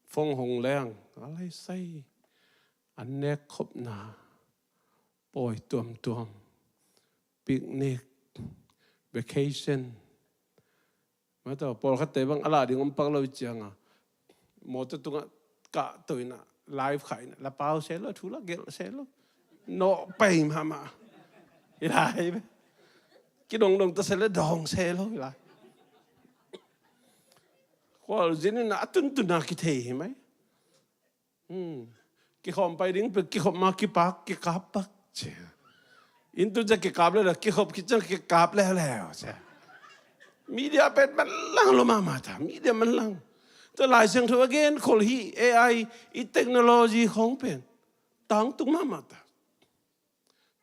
phone hong leng a laisai, an nek khopna, pawi tuamtuam, picnic, vacation. Mataw, pawlkhatte bang a lah ding om pak lo i cianga mawtaw tungah kah to inah live khah inah la pau se lo, thu la gelh se lo, nawh pai mahmah. Hi lai ve. Kidongdong ta se le dawng se lo hi lai. Khualzin inah a tuntun a kithei hi mai. Hmm. Kikhawm pai ding pe, kikhop ma kipak, kikap pak ci. Inn tun ciang kikap leuleu, kikhop khit ciang kikap leuleu ci. Media pen manlang lo mahmah ta, media manlang. Tua Lai Siangtho a genkholh hi, A I, i technology khawng pen tangtung mahmah ta.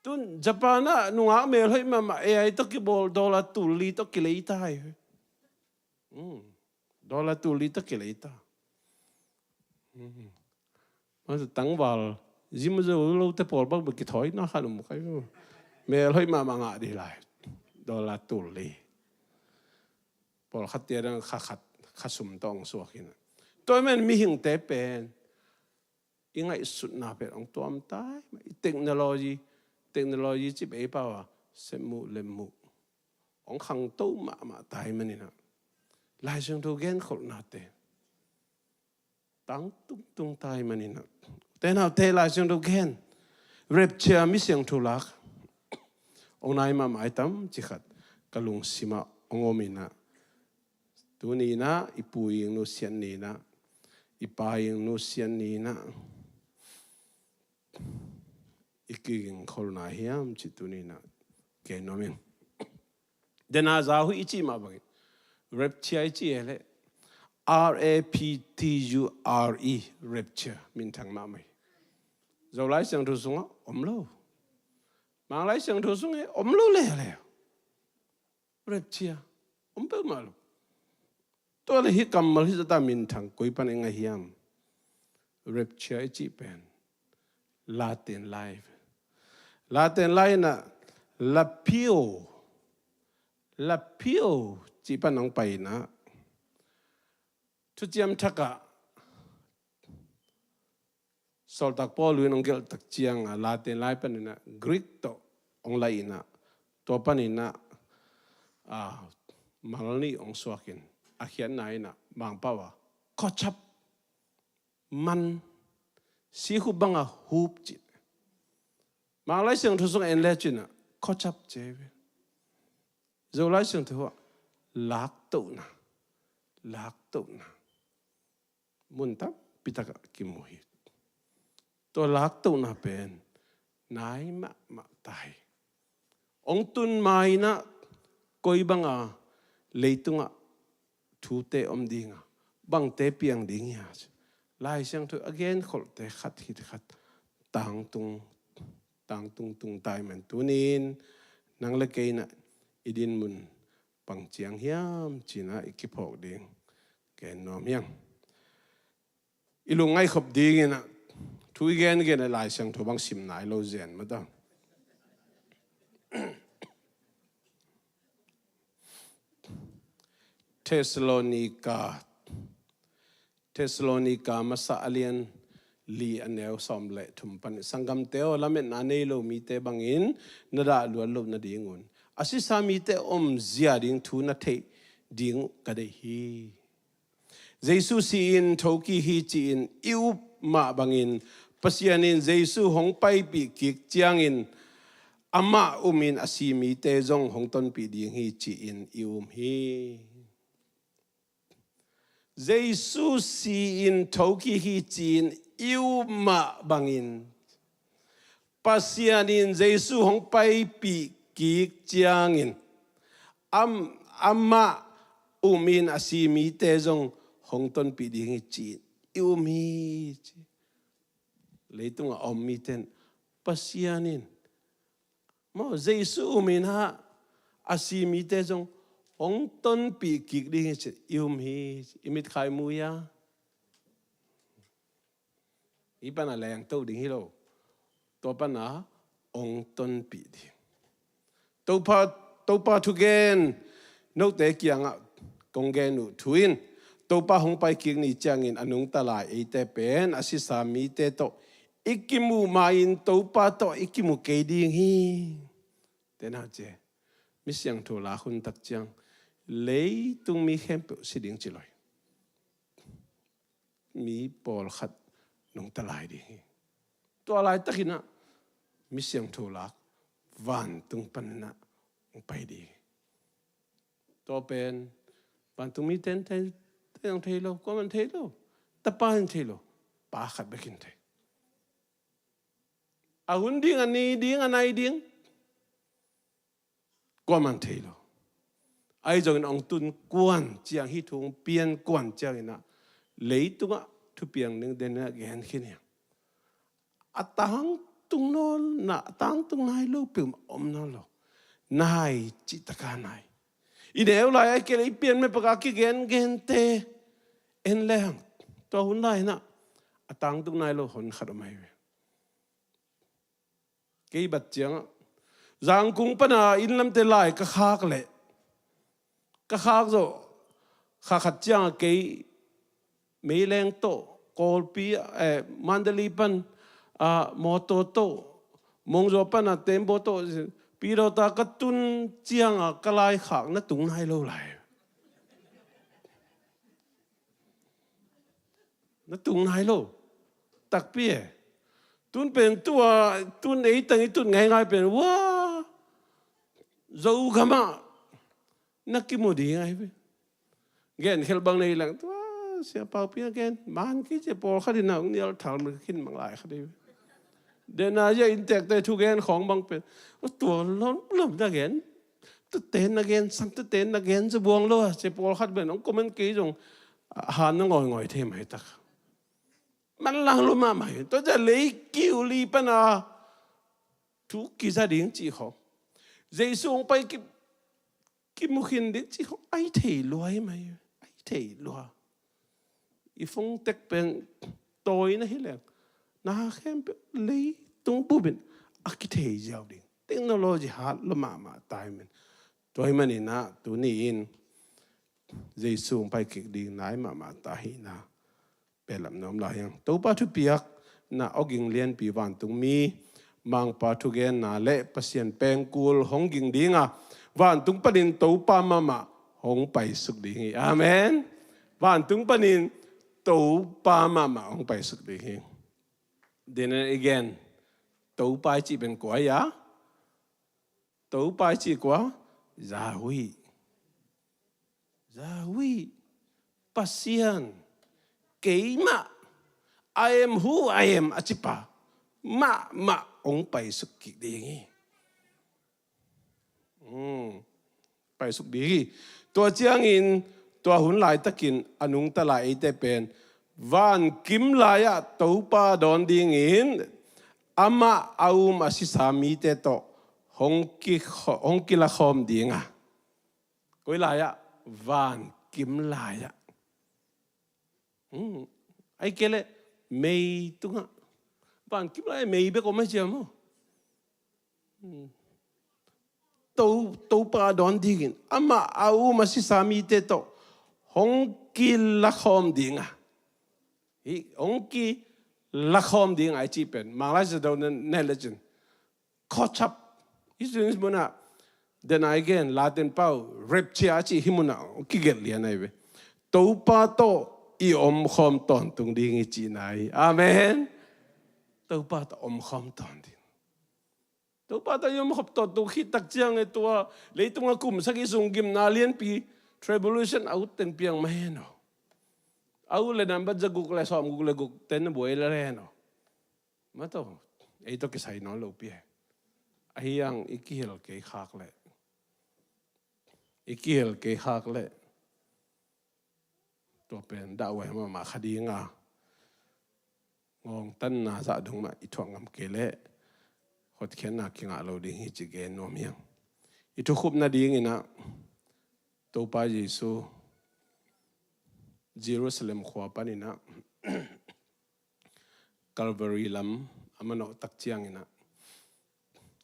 Tun Japan ah nungak melhoih mahmah A I tawh kibawl dollar tul li tawh kilei ta hi. Hmm. Dollar tul li tawh kilei ta. Hmm. Masa tangval zim zo lote pawl bang bang kithawi na khan um kai. Melhoih mahmah ngah dih lai. Dollar tul li. Pawlkhat tia dang kha khat, kha sum tawh hong suak hi na. Tua men mihingte pen i ngaihsutna pen hong tuam tai mah. I technology, technology cip ei pau a, sem muh lem muh hong khangto mahmah tai maninah Lai Siangtho genkholhnate tangtungtung tai maninah, tenaute Lai Siangtho gen, rapture, mi siangtho lak hong nai mahmah ai tam ci khat ka lungsimah hong om inah. Tuni inah i pu i nu siat ni inah, i pa i nu siat ni inah i kigingkholhna hiam ci tuni inah kei nuam ing. Dena zahuih i cih mah bangin rapture i cih e le, R A P T U R E, rapture, minthang mahmah hi. Zolai Siangtho sungah om lo. Manglai Siangtho sungah om lo leuleu. Rapture om peuhmah lo. Tua le hih kammal hih zata minthang koi pan i ngah hiam? Rapture i cih pen Latin lai. Latin lai inah lapio, lapio cih pan hong pai inah Thuciam Thak ah Sawltak Paul in hong gelh tak ciangah Latin lai paninah Greek tawh hong laih inah, tua paninah, ah, mal nih hong suakin a khiatna inah Mangpau a kawchap, man, sikhup banga hup cih. Manglai Siangtho sungah en le cinah kawchap ci ve. Zolai Siangtho ah laktohna, laktohna mun tampi takah kimu hi. Tua laktohna pen nai mahmah ta hi. Hong tun ma inah koi banga leitungah thute om dinga, bangte piang ding hia? Lai Siangtho a genkholhte khat khit khat tangtung, tangtung tung tai man. Tunin nang le kei inah i dinmun bang ciang hiam cinah i kiphawk ding gen nuam hiang. I lungngaih khop dinginah thu i gengen a Lai Siangtho bang sim nai lo zen mata. Thessalonica, Thessalonica masa a lian li a neu sawm le thum pan, sanggamte aw, lametna nei lo mite bangin na dah luat loh nadingun a sisa mite omzia ding thu na theih ding uh ka deih hi. Jesu si-in thokik hi ci-in i up mah bangin Pasian in Jesu hong paipih kik ciangin amah umin a si mite zong hong tonpih ding hi ci-in i um hi. Jesu si-in thokik hi ci-in i up mah bangin Pasian in Jesu hong paipih kik ciangin am, amah um in a si mite zong hong tonpih ding hi ci-in i um hi ci. Leitungah a om mite in Pasian in maw, Jesu um in ah a si mite zong hong tonpih kik ding hi ci-in i um hi ci. I mit kha i mu ia? Hih pana lengto ding hi lo. Tua pana hong tonpih ding. Topa, Topa thugen, note kiangah kong gen uh thu in, Topa hong paikik ni ciangin a nungta lai eite pen a sisa mite tawh i kimuh ma-in Topa tawh i kimu kei ding hi. Tena cia, mi siangtho lak hun tak ciang leitung mi khempeuh si ding ci lo hi. Mi pawlkhat nungta lai ding hi. Tua laitakin ah mi siangtho lak vantung panin ah hong pai ding hi. Tua pen vantung mite in thei, thei lo, kuaman thei lo. Tapa in thei lo. Pa khat bek in thei. A hun ding, a ni ding, a nai ding, kuaman thei lo. Ahi zongin hong tun kuan ciang, hih thu hong pian kuan ciangin ah leitungah thupiang ding den in ah gen khin hi. A tangtung nawn, na, a tangtung nai lo peuhmah om nawn lo. Nai cih taka nai. I neu lai a kei le i pian mepaka kigen gente en leng, tua hun lai in ah a tangtung nai lo hon khat om ahi ve. Kei bat ciangah Zangkung pana inn lamte lai ka khak leh, ka khak zawh kha khat ciangah kei Meileng tawh, Kawlpi, eh, Mandalay pan, ah, mawtaw tawh, Mongzaw pana tembaw tawh, Pidawta ka tun ciangah ka laikhak na tung nai lo lai. Na tung nai lo. Takpi e. Tun pen tua, tun ei tang i tut ngaingai pen, ua, Zogamah na kimu ding ahi ve. Gen khel bang nei lang, tua, Sia Pau Pia gen, man kei cia pawlkhat in a hong nial thal man khin mang lai khat ahi ve. Dena zia inntekte thugen khawng bang pen, tua lom, lom na gen, tuate na gen, sam tuate na gen zaw buang lo a, cia pawlkhat pen hong comment kei zong, ah, han na ngawngawn thei mai tak. Manlang lua mahmah hi. Tua zia lei kiu li pana thu kiza ding cih khawng, Jesu hong pai ki, kimu khin ding cih khawng a hi thei lua hi mai. A hi thei lua. I phone tek pen tawi na hi leng, na khempeuh leitung bup in a kithei ziau ding. Technology hat lua mahmah ta hi man. Tua hi manin ah tuni-in Jesu hong pai kik ding nai mahmah ta hi na. Pehlap nuam lai hiang. Topa thupiakna awging lianpi, vantung mi, Mangpa thugenna le Pasian pengkul hong ging ding a, vantung panin Topa mahmah hong paisuk ding hi. Amen. Vantung panin Topa mahmah hong paisuk ding hi. Then again, Topa i cih pen kua hi a? Topa i cih kua? Yahweh. Yahweh. Pasian. Keimah. I am who I am a cipa mahmah hong paisuk kik ding hi. Hmm. Paisuk ding hi. Tua ciangin, tua hun laitakin a nungta lai eite pen vankim lai-ah Topa dawn dingin amah a um a sisa mite tawh hong ki, hong kilakhawm ding a. Koi lai-ah? Vankim lai-ah. Hmm. Ahih kei leh mei tungah. Vankim lai-ah mei bek om ahi cia maw. Hmm. To, Topa dawn dingin amah a um a sisa mite tawh hong kilakhawm ding a. Hi, hong kilakhawm ding a i cih pen Manglaisiah dawh na, na le cin, caught up. Hih cin munah, then again, Latin pau rapture a cih hih munah kigelh lian ahi ve. Topa tawh i omkhawm tawntung ding hi cihna hi. Amen. Topa tawh omkhawm tawn ding. Topa tawh i omkhawm tawntung khit tak ciang e, tua leitung a kum sagih sung gimna lianpi, tribulation, a ut teng piang mah hen aw. A ut le nambat za guk le sawm guk le guk ten na buai le hen aw. Mah tawh. Ei tawh kisai nawn lo pi hi. Ahi hang i kihel kei khak leh, i kihel kei khak leh, tua pen dahhuai mahmah kha ding a, ngawngtanna zah dong mah i thuak ngam kei leh hotkhiatna kingah lo ding hi ci gen nuam hi hang. I thukhupna dingin ah Topa Jesu Jerusalem khua panin ah Calvary lam a manawh tak ciangin ah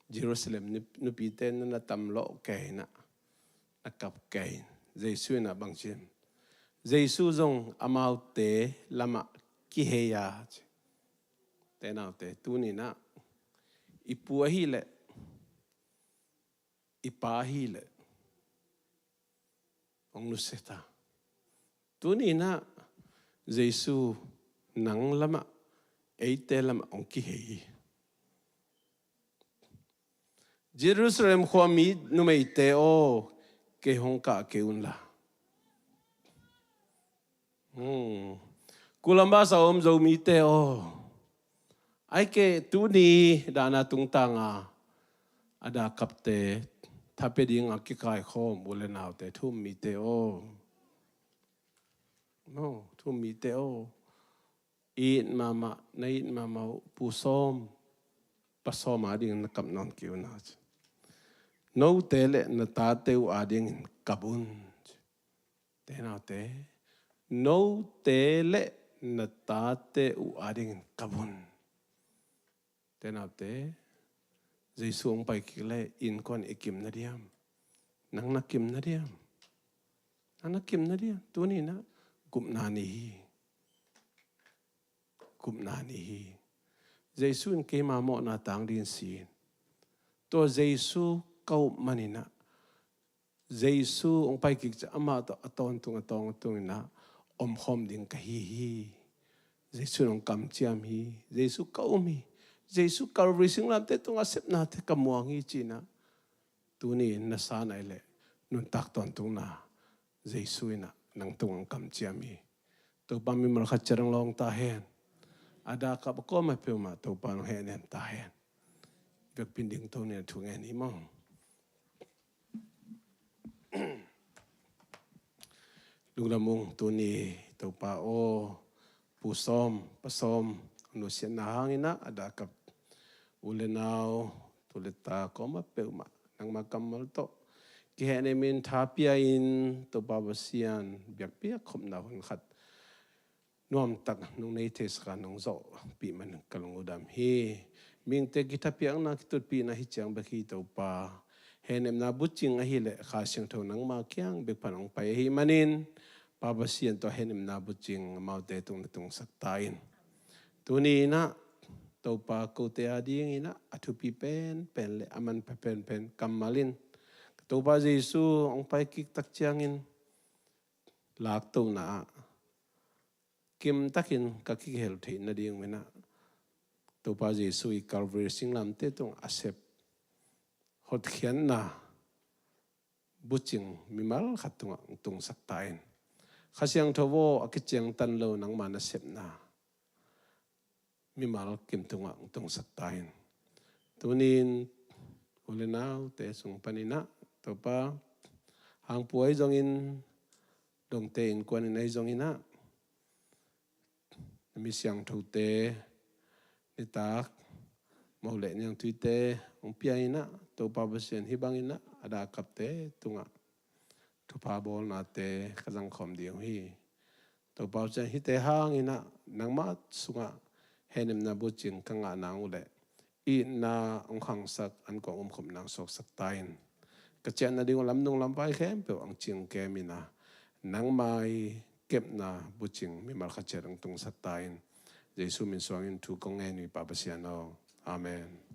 Jerusalem nup-, nupite na, na tam lawh kei in ah, na kap kei in, Jesu in ah bang ci hiam? Jesu zong amaute lamah kihei a ci. Te naute, tuni in ah i pu ahih leh, i pa ahih leh hong nusia ta. Tuni in ah Jesu nang lamah, eite lamah hong kihei hi. Jerusalem khua mi numeite aw, kei hong kah kei un la. Hmm. Kulam basa om Zomite aw, ai kei tuni dahna tungtang a, a dah kapte thapia ding a kikaikhawm u le naute, thu-um mite aw. No, thu-um mite aw. It mahmah, na it mahmah uh, pu sawm, pa sawm adingin na kap nawn kei un a ci. Note le na tate uh adingin kap un. Te naute, note le na tate uh adingin kap un. Te naute, Jesu hong pai kik leh innkuan i kim na diam? Nang na kim na diam? Nang na kim na diam? Tuni in ah gupna ni hi. Gupna ni hi. Jesu in keima mawhna tang dingin si in. Tua Jesu ka up manin ah, Jesu hong pai kik ciang amah tawh a tawntung, a tawntung in ah omkhawm ding ka hi hi. Jesu in hong kamciam hi. Jesu ka um hi. Jesu Calvary singlamteh tungah sepnate ka muang hi ci in ah, tuni in na san ahih leh nuntak tawntungna Jesu in ah nang tungah hong kamciam hi. Topa mimal khat ciat hong lawng ta hen. A dah kap a kuamah peuhmah Topa in hong hehnem ta hen. Vekpi in dingto ni a thu ngen hi maw. Lungdam ung. Tuni Topa aw, pu sawm, pa sawm nusiatna hangin ah a dah kap u le nau, tu le ta kuamah peuhmah nangma kammal tawh kihehnemin tha pia-in, Topa Pasian, biakpiak khopna hun khat nuamtak nong nei theisak a nong zawhpih manin ka lungdam hi. Mihingte kithapiakna, kitutpihna hi ciang bek hi Topa. Hehnepna bucing ahih leh Kha Siangtho nangma kiang bek pan hong pai ahih manin, Pa Pasian, tua hehnepna bucing amaute tung na tungsak ta in. Tuni in ah Topa, kote adingin ah a thupi penpen le a manpha penpen kammal in Topa Jesu hong pai kik tak ciangin laktona ah kimtakin ka kihel theih nading un ah Topa Jesu i Calvary singlamteh tungah a sep hotkhiatna bucing mimal khat tungah hong tungsak ta in. Kha Siangtho aw, a kiciangtan lo nangma nasepna mimal kim tungah hong tungsak ta in. Tuni in u le naute sung panin ah Topa, Hangpu ahi zongin, Dongte innkuan in ahi zongin ah, na mi siangthote, nitak moh le niangthuite hong pia in ah, Topa Pasian, hih bangin ah a dah kapte tungah thupha bawlnate ka zangkhawm ding uh hi. Topa Pasian, hihte hangin ah nangma sungah hehnepna bucing ka ngah nang uh leh, itna hong khangsak, an kong umkhop nang suaksak ta in. Ka ciah nading uh lamnung lamvai khempeuh hong cingkem in ah, nangma i kepna bucing mimal khat ciat hong tungsak ta in. Jesu min suangin thu kong ngen uh hi, Pa Pasian aw. Amen.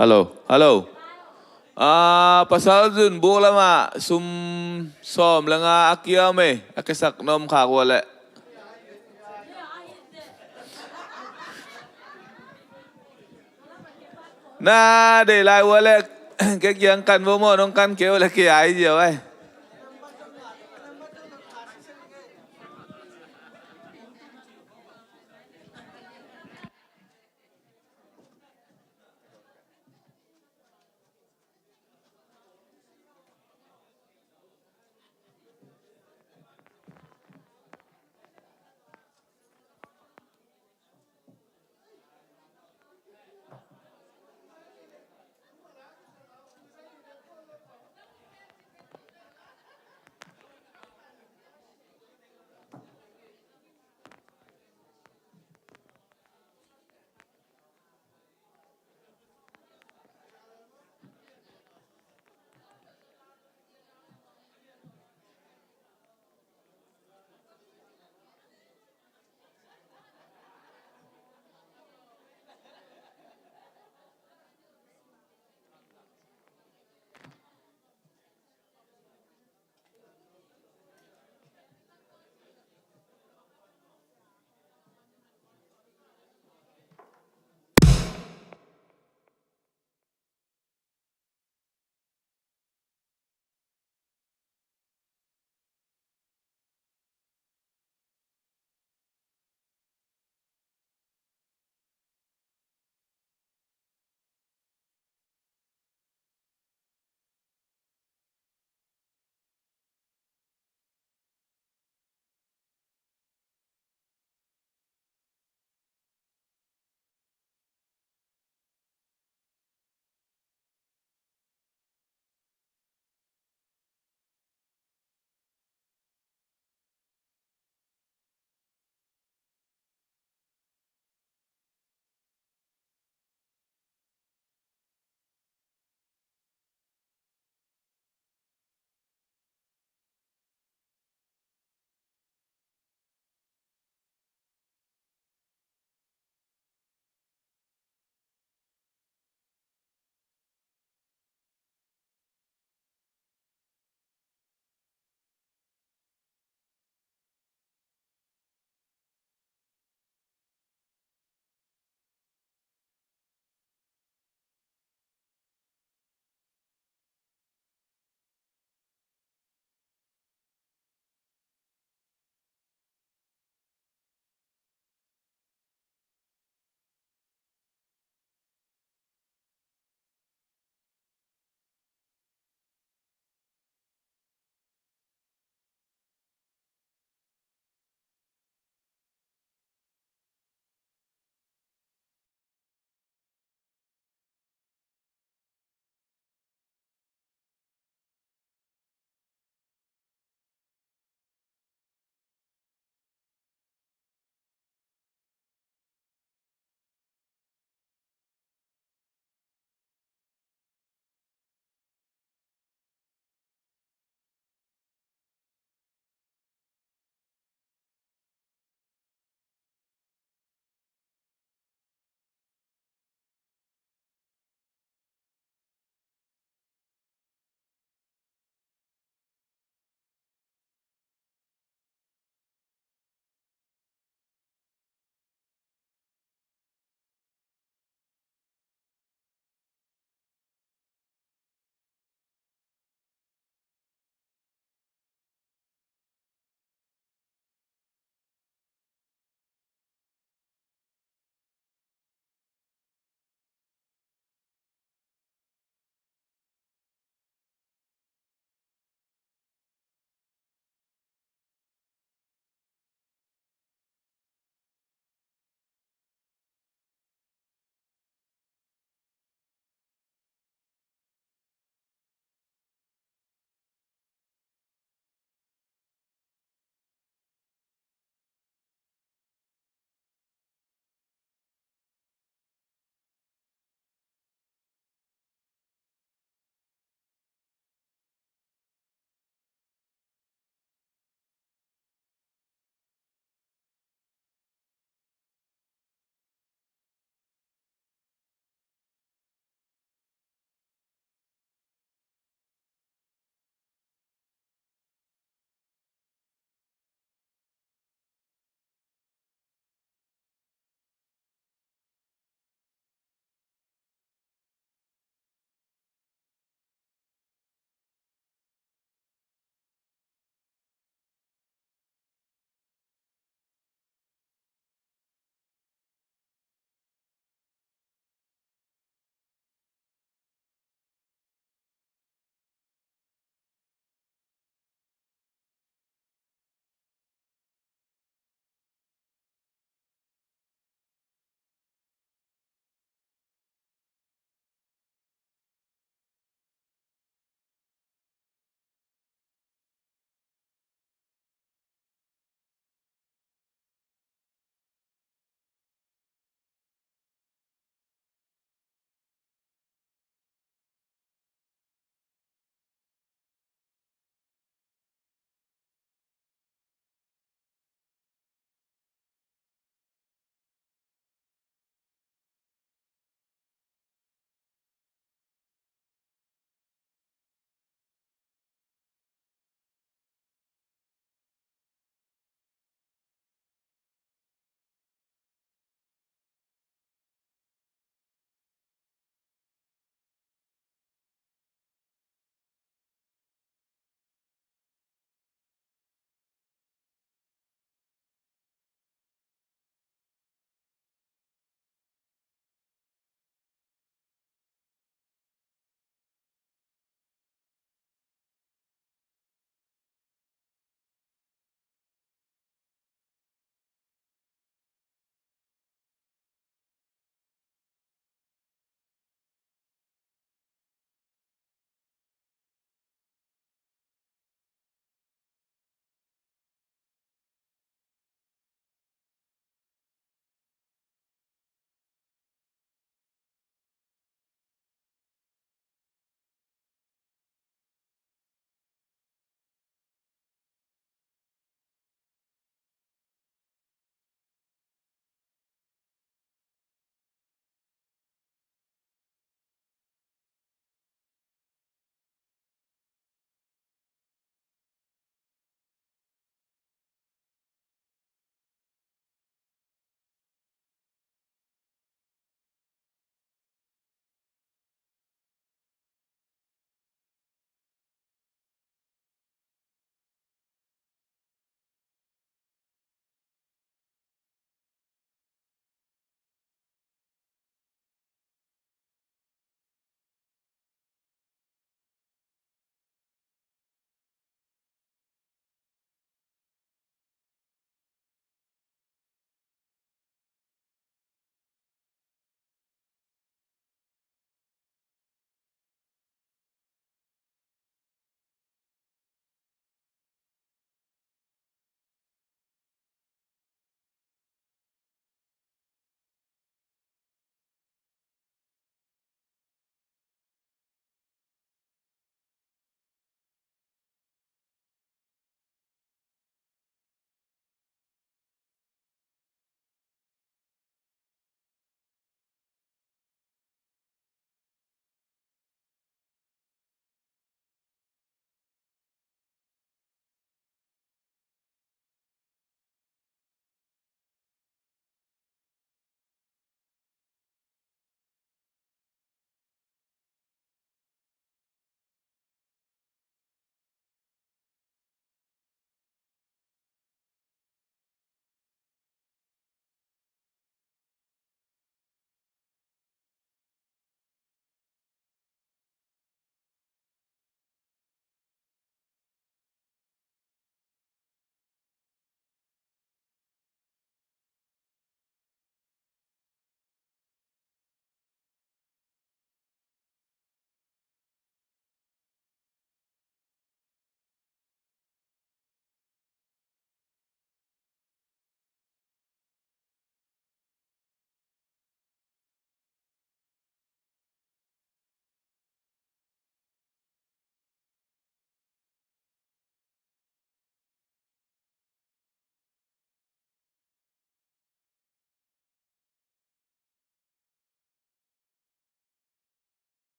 Hello, hello. Ah, pasal zun buk lamah sum sawm le nga a kia om ei, a kiasak na om khak uh a leh. Na deih lai uh a leh, ke kiang kan vo maw, nong kan kei uh leh kia ai zia vai.